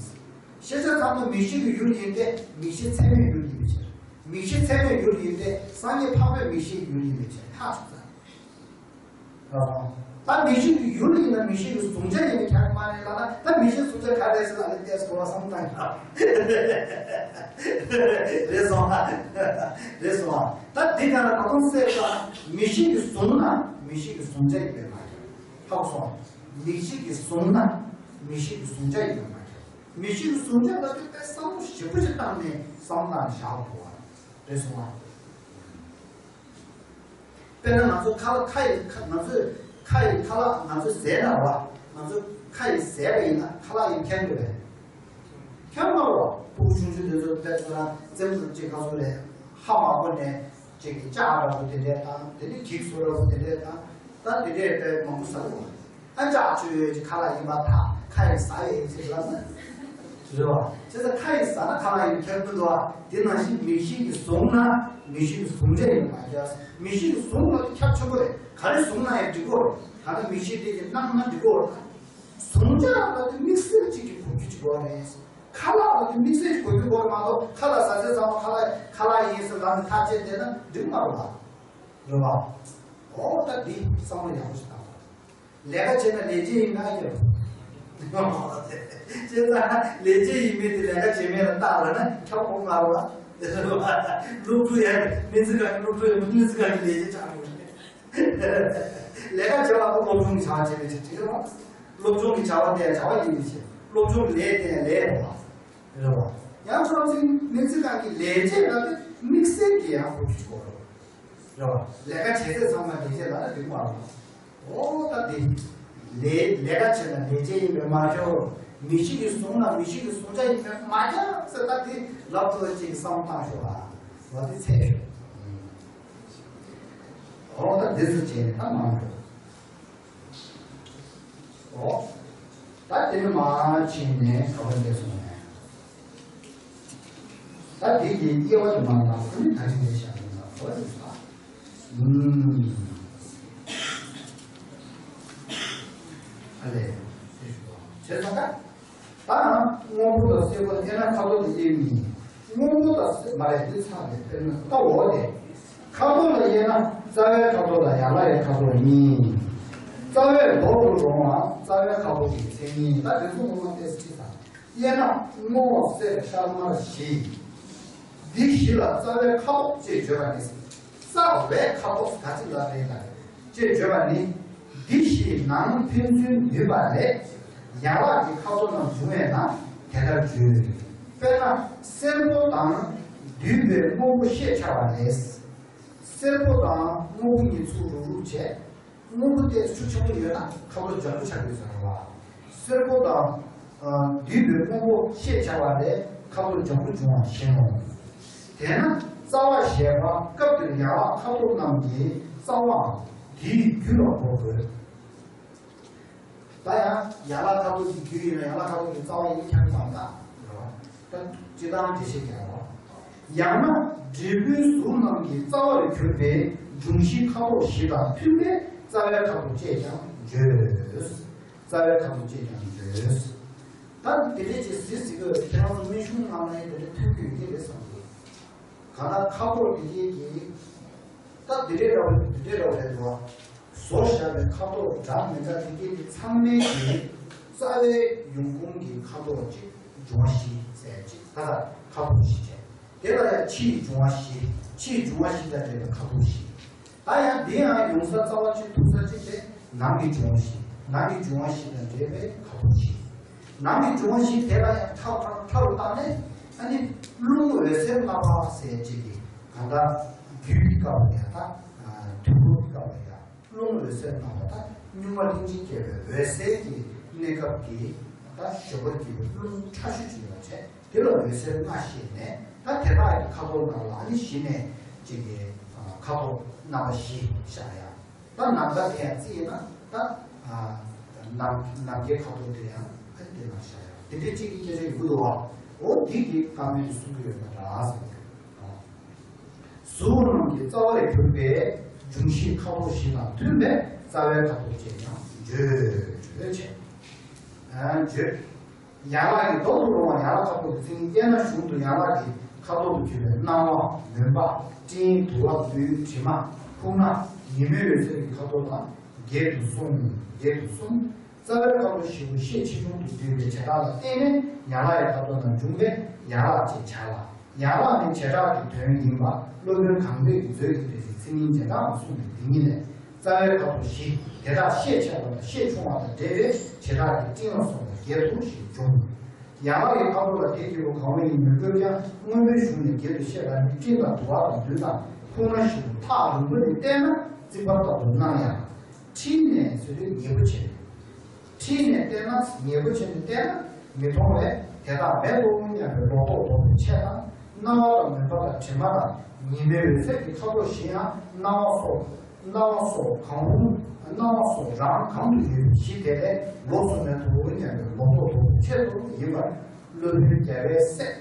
ཤེས་བྱ་ཚང་མ་མིག་ཤེས་ཀྱི་ཡུལ་ཡིན་ཏེ་མིག་ཤེས་ཚད་མའི་ཡུལ་ཡིན་པའི་ཕྱིར། མིག་ཤེས་ཚད་མའི་ཡུལ་ཡིན་ཏེ་སངས་རྒྱས་འཕགས་པའི་མིག་ཤེས་ཀྱི་ཡུལ་ཡིན་པའི་ཕྱིར་ཐག་ཆོད་ཙང་། ད་མིག་ཤེས་ཀྱི་ཡུལ་ཡིན་ན་མིག་ཤེས་ཀྱི་གཟུང་བྱ་ཡིན་པའི་ཁྱབ་མ་རེད་ལབ་ན། ད་མིག་ཤེས་གཟུང་བྱ་ག་རེ་ཟེར་ལ་ནི་ཏེས་གོ་བ་བསམ་བཏང་ཡོད། རེད་སོང་། རེད་སོང་། ད་འདི་ག་ལ་ད་དུང་གསལ་ལ་མིག་ཤེས་ཀྱིས་བཟུང་ན་མིག་ཤེས་ཀྱི་གཟུང་བྱ་ཡིན་པས་མ་ཁྱབ། ཧ་གོ་སོང་། མིག་ཤེས་ཀྱིས་བཟུང་ན་མིག་ཤེས་ཀྱི་གཟུང་བྱ་ཡིན་པས་མ་ཁྱབ། མིག་ཤེས་ཀྱི་གཟུང་བྱ་ལ་དེ་དཔེ་བསམ་བློ་ཞིབ་པོ་ཞིག་བཏང་ནས་བསམ་བློ་བཏང་བཞག་དགོས་པ་རེད་སོང་བ། དཔེར་ན་ང་ཚོ་ཁ་ལག་ཁ་ཡི་ཁ་ང་ཚོས་ཁ་ཡི་ཁ་ལག་ང་ཚོས་བཟས་ན་ར་བ། ང་ཚོ་ཁ་ཡིས་བཟས་པ་ཡིན་ན་ཁ་ལག་ཡིན་མཁན་རེད་པས། མཁན་མ་རེད་བ། ཕྲུ་གུ་ཆུང་ཆུང་དེ་ཚོ་དཔེ་ཚོ་རང་རྩེད་མོ་ཅིག་ག་ཚོད་རེད། ཧ་མ་གོ་ནས་ཅིག་གི་ལྕགས་འདྲ་པོ་དེ་འདྲས་དང་དེ་ནས་འགྱིག་བཟོ་འདྲ་པོ་དེ་འདྲས་དང་ད་དེ་འདྲས་དཔེ་མང་པོ་ཟ་རེད་བ། ཨ་ལྕགས་ཆོས་ཡོད་ཀྱི་ཁ་ལག་ཡིན་པ་ཐག་ཁ་ཡིས་ཟ་ཡས་ཡིན་ཟེར་ལབ་ན། རེད་བ། བྱས་ཙང་ཁ་ཡིས་ཟ་ན་ཁ་ལག་ཡིན་མཁན་མི་འདུག་བ། དེ་ནང་བཞིན་མིག་ཤེས་ཀྱིས་བཟུང་ན་མིག་ཤེས་ཀྱི་གཟུང་བྱ་ཡིན་པ་ཁྱབ། མིག་ཤེས་ཀྱིས་བཟུང་བ་དེ་ཁྱབ་ཆེན་པོ་རེད། ག་རེ་བཟུང་ན་ཡང་འགྲིག་གོ། ད་ལྟ་མིག་ཤེས་དེ་གིས་སྣང་ན་འགྲིག་གོ། གཟུང་བྱ་ལ་དེ་དམིགས་བསལ་གཅིག་གི་གོ་རྒྱུ་གཅིག་དགོས་རེད། ཁ་ལག་ལ་དེ་དམིགས་བསལ་གྱི་གོ་རྒྱུ་དགོས་རེད་མ་གཏོགས་ཁ་ལག་ཟ་ཟས་ཚང་མ་ཁ་ལག་ཁ་ལག་ཡིན་ཟེར་ལབ་ནས་ཐག་བཅད་བསྡད་ན་འགྲིག་མ་རེད་བ། རེད་བ། འོ་ད་འདི་བསམ་བློ་ཡག་པོ་ཞིག་བཏང་དགོས། ལས་ཀ་བྱས་ན་ལས་བྱེད་ཡིན་ན་ཡོད། བྱས་ཙང་ལས་བྱེད་ཡིན་མིན་དེ་ལས་ཀ་བྱེད་མིན་ལ་བལྟ་ལ་ན་ཁྱབ་དགོས་མ་རེད་བ། སློབ་ཕྲུག་ཡང་སྨན་རྩིས་ཁང་གི་སློབ་ཕྲུག་ཡང་སྨན་རྩིས་ཁང་གི་ལས་བྱེད་ཆགས་འགྲོ་རེད། ལས་ཀ་བྱེད་པ་ལ་སློབ་སྦྱོང་གི་བྱ་བ་བྱེད་པའི་ཆེད་དུ་རེད་བ། སློབ་སྦྱོང་གི་བྱ་བ་དེ་ཡང་བྱ་བ་ཡིན་པའི་ཕྱིར། སློབ་སྦྱོང་གི་ལས་དེ་ཡང་ལས་རེད་བ། རེད་བ། ཡང་ཁྱོད་རང་ཚོའི་སྨན་རྩིས་ཁང་གི་ལས་བྱེད་ལ་དེ་དམིགས་བསལ་གྱི་ཡང་གོ་རྒྱུ་ཅིག་དགོས་རེད། རེད་བ། ལས་ཀ་བྱེད་ཚད་ཚང་མ་ལས་བྱེད་ལ་ན་འགྲིག་མ་རེད་བ། འོ་ད་དེ། ལས་ལས་ཀ་བྱེད་ན་ལས་བྱེད་ཡིན་པས་མ་ཁྱབ། མིག་ཤེས་ཀྱིས་བཟུང་ན་མིག་ཤེས་ཀྱི་གཟུང་བྱ་ཡིན་པས་མ་ཁྱབ་ཟེར་ད་དེ་ལབ་ཐུབ་ཅིག་བསམ་བཏང་ཤོག་ཨ། འོ་དེ་ཚད་ཤོག་འོ་ད་དེ་ཚོ་བྱས་ནས་ད་མང་པོ། འོ། ད་དེ་ནི་མར་ཕྱིན་ནས་ག་པར་འདས་སོང་ནས། ད་དེ་གི་དབྱེ་བ་དུ་མ་ལ་ཁོ་ནི་ད་རིང་འདས་བཞག་ཡིན་ལ་ག་པར་འདས་སོང་། ཨ་ལས། བྱས་ཙང་ད། ད་ནི་སྔོན་པོ་དང་སེར་པོ་དབྱེ་ན་ཁ་དོག་ཏུ་དབྱེ་མི། སྔོན་པོ་དང་སེར་མ་རེད་འདི་ཚང་རེད། དཔེར་ན་ད་འོ་དེ། ཁ་དོག་ལ་དབྱེ་ན་རྩ་བའི་ཁ་དོག་དང་ཡན་ལག་གི་ཁ་དོག་གཉིས། རྩ་བའི་མདོག་ཏུ་རུང་བ་རྩ་བའི་ཁ་དོག་གི་མཚན་ཉིད། ད་དེ་ཚོ་ངོ་མ་ཏོག་ཙམ་ཅིག་དང་། དབྱེ་ན་སྔོ་སེར་དཀར་དམར་བཞི། འདི་བཞི་ལ་རྩ་བའི་ཁ་དོག་ཅེས་བརྗོད་པ་ནི། རྩ་བའི་ཁ་དོག་ག་ཅི་ལ་རེད་ལ་ཅེས་བརྗོད་པ་ནི། འདི་བཞིའི་ནང་ཕན་ཚུན་འདུས་པ་ལས། ཡན་ལག་གི་ཁ་དོག་རྣམས་འབྱུང་བས་ན་དེ་ལྟར་བརྗོད། དཔེར་ན་སེར་པོ་དང་འདུས་པའི་སྔོན་པོ་ཤས་ཆགས་པ་ལས། སེར་པོ་དང་སྔོན་པོ་གཉིས་ཚུར་རུག་རུག་བྱས། སྔོན་པོ་དེ་ཤུགས་ཆེན་པོ་ཡོད་ན་ཁ་དོག་འཇམ་པོ་ཆགས་ཡོད་ཟེར་བ། སེར་པོ་དང་། ཨ། འདུས་པའི་སྔོན་པོ་ཤས་ཆགས་པ་ལས་ཁ་དོག་འཇམ་པོ་འབྱུང་བ་བཞིན་ནོ། དེས་ན་རྩ་བ་ཞེས་པ་སྐབས་འདིར་ཡན་ལག་ཁ་དོག་རྣམས་ཀྱི་རྩ་བའམ་དེའི་རྒྱུ་ལ་གོ་དགོས། ད་ཡང་ཡན་ལག་ཁ་དོག་གི་རྒྱུ་ཡིན་ན་ཡན་ལག་ཁ་དོག་གི་རྩ་བ་ཡིན་ཁྱབ་ཙམ་དང་། རེད་བ། ད་སྤྱིར་བཏང་འགྲེལ་བཤད་རྒྱག་རོགས། ཡང་ན་འབྲས་བུའི་གཟུགས་རྣམས་ཀྱི་རྩ་བར་གྱུར་པའི་འབྱུང་བཞིའི་ཁ་དོག་བཞི་དང་མཐུན་པས་རྩ་བའི་ཁ་དོག་ཅེས་ཀྱང་བརྗོད། རྩ་བའི་ཁ་དོག་ཅེས་ཀྱང་བརྗོད། ད་དེ་འདྲའི་ཅིག་གཟིགས་གཟིགས་དུས་ཁྱེད་རང་ཚོ་སྨན་གཞུང་ནང་ལ་ཡང་དེ་འདྲ་ཐོན་རྒྱུ་ཡོད་ཀྱི་རེད་བསམ་གི། གང་ལྟར་ཁ་དོག་དེ་གའི་གི། ད་དེ་འདྲའི་འདྲ་བོ་དེ་འདྲའི་འདྲ་བོ་རེད་འདུག་བ། བཟོ་བཞག་པའི་ཁ་དོག་འདྲ་མི་འདྲ་དེ་གའི་དེ་ཚང་མའི་གི་རྩ་བའི་ཡོང་ཁུངས་ཀྱི་ཁ་དོག་ཅིག་འབྱུང་བ་བཞི་ཟེར་ཅིག་ད་ལྟ་ཁ་དོག་བཞི་བྱས། དེ་ལ་ཡང་ཕྱིའི་འབྱུང་བ་བཞི། ཕྱིའི་འབྱུང་བ་བཞི་དང་འབྲེལ་བའི་ཁ་དོག་བཞི། ད་ཡང་དེ་ཡང་ཡོང་ས་རྩ་བ་གཅིག་ཐུག་ས་གཅིག་དེ་ནང་གི་འབྱུང་བ་བཞི། ནང་གི་འབྱུང་བ་བཞི་དང་འབྲེལ་བའི་ཁ་དོག་བཞི། ནང་གི་འབྱུང་བ་བཞི་དེ་ལ་ཡང་ཕྲ་ཕྲ་ཕྲ་རུ་བཏང་ནས། ཨ་ནི་རླུང་འོད་ཟེར་ལྔ་པ་ཟེར་གཅིག་གི་གང་ལྟར་རྒྱུད་ཀྱི་སྐབས་ལ་ཡང་ད་དུས་འཁོར་གྱི་སྐབས་ལ་ཡང་རླུང་འོད་ཟེར་ལྔ་པ་ད་གཉུག་མ་ལྷན་ཅིག་སྐྱེས་པའི་འོད་གསལ་གྱི་གནས་སྐབས་ཀྱི་ད་ཞོགས་པར་གྱུར་པའི་རླུང་ཕྲ་ཤོས་ཅིག་ཡོད་པ་བྱས། དེ་ལ་འོད་ཟེར་ལྔ་ཞེས་ནས། ད་དེ་དག་གི་ཁ་དོག་ནང་ལ་ཨ་ནི་གཞི་ནས་གཅིག་གི་ཁ་དོག་རྣམ་པ་བཞི་བཞག་ཡ། ད་ནམ་མཁའ་དེ་ཡང་རྩི་ཡིན་ན་ད། ནམ་ནམ་མཁའི་ཁ་དོག་དེ་ཡང་ཨ་ནི་དེ་ནང་བཞག་ཡ། དེ་འདྲའི་གཅིག་གི་སྐད་ཆ་ཡོང་གི་འདུག་བ། འོ་འདི་གི་བཀའ་མོལ་དེ་གསུང་གི་ཡོད་པ་འདྲ་ཟེར་གི། གཟུགས་རྣམས་ཀྱི་རྩ་བར་གྱུར་པའི་འབྱུང་བཞིའི་ཁ་དོག་བཞི་དང་མཐུན་པས་རྩ་བའི་ཁ་དོག་ཅེས་ཀྱང་བརྗོད། བརྗོད་བྱས། ཨ། བརྗོད། ཡན་ལག་གི་མདོག་ཏུ་རུང་བ་ཡན་ལག་ཁ་དོག་གི་མཚན་ཉིད། དབྱེ་ན་གཞུང་དུ་ཡན་ལག་གི་ཁ་དོག་ཏུ་གྱུར་པའི་སྣང་བ། མུན་པ། སྤྲིན། དུ་བ། རྡུལ། དྲི་མ། ཁུག་རྣ། ཉི་མའི་འོད་ཟེར་གྱི་ཁ་དོག་དང་བརྒྱད་དུ་གསུམ། བརྒྱད་དུ་གསུམ། རྩ་བའི་ཁ་དོག་བཞི་པོ་ཤས་ཆེ་ཆུང་དུ་འདུས་པའི་བྱེ་བྲག་ལ་བརྟེན་ནས་ཡན་ལག་གི་ཁ་དོག་རྣམས་འབྱུང་བས་ཡན་ལག་ཅེས་བྱ་ལ། ཡན་ལག་ནི་བྱེ་བྲག་གི་དོན་ཡིན་པ་སློབ་དཔོན་གང་འདོད་ཀྱི་མཛོད་ཀྱི་འགྲེལ་བྱེད་མཚན་ཉིད་རྗེས་འབྲང་དུ་གསུངས་པའི་དེ་ཉིད་ལས། རྩ་བའི་ཁ་དོག་བཞི་དེ་དག་ཤས་ཆེ་བ་དང་ཤས་ཆུང་བ་དང་འབྲེལ་བའི་བྱེ་བྲག་གི་སྤྲིན་ལ་སོགས་པ་བརྒྱད་དོ་ཞེས་འབྱུང་། ཡན་ལག་གི་ཁ་དོག་ལ་དེ་སྐྱེ་བོ་གང་བ་ཡིན་མིན་དཔེར་ཀྱང་སྔོན་པོའི་གཞུང་ནས་བརྒྱད་དུ་བཤད་པ་ནི་སྤྲིན་དང་དུ་བ་དང་རྡུལ་དང་ཁུག་རྣ་བཞིན་དུ་ཐག་རིང་པོ་ནས་བལྟས་ན་རྩིག་པ་ལྟ་བུར་སྣང་ཡང་། ཕྲིན་ནས་ཟེར་དུས་ཉེ་པོ་བྱས། ཕྲིན་ནས་བལྟས་ན་ཉེ་པོ་བྱས་ནས་བལྟས་ན་མི་མཐོང་བས་དེ་དག་མེད་དོ་སྙམ་པའི་ལོག་རྟོག་རྡོག་པས་ཆད་དང་། སྣང་བ་དང་མུན་པ་དང་དྲི་མ་དང་ཉི་མའི་འོད་ཟེར་གྱི་ཁ་དོག་བཞི་ཡང་སྣང་བ་སོགས། སྣང་བ་སོགས་གང་རུང་། སྣང་བ་སོགས་རང་གང་དུ་ཡོད་པའི་གཞི་དེ་ལས་ལོགས་སུ་མེད་དོ་སྙམ་པའི་ལོག་རྟོག་རྡོག་པས་ཆད་དོ་ཡིན་པར་སློབ་དཔོན་རྒྱལ་བའི་སྲས་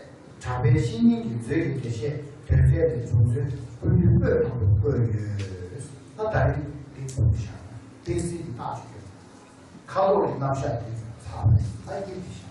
གྲགས་པའི་བཤེས་གཉེན་གྱི་མཛོད་ཀྱི་འགྲེལ་བཤད་དོན་གསལ་དེ་བྱུང་ཚུལ་ཀུན་འདུས་པོད་དང་པོར་བཀོད་ཡོད། ད་ད་རིང་འདི་ཀུན་བཞག་ན་ཏིང་སྲིད་ཀྱི་རྟགས་ཅིག་ཡོད། ཁ་དོག་གི་རྣམ་གཞག་དེ་ཚར་བས་ད་ཡིན་དེ་བཞག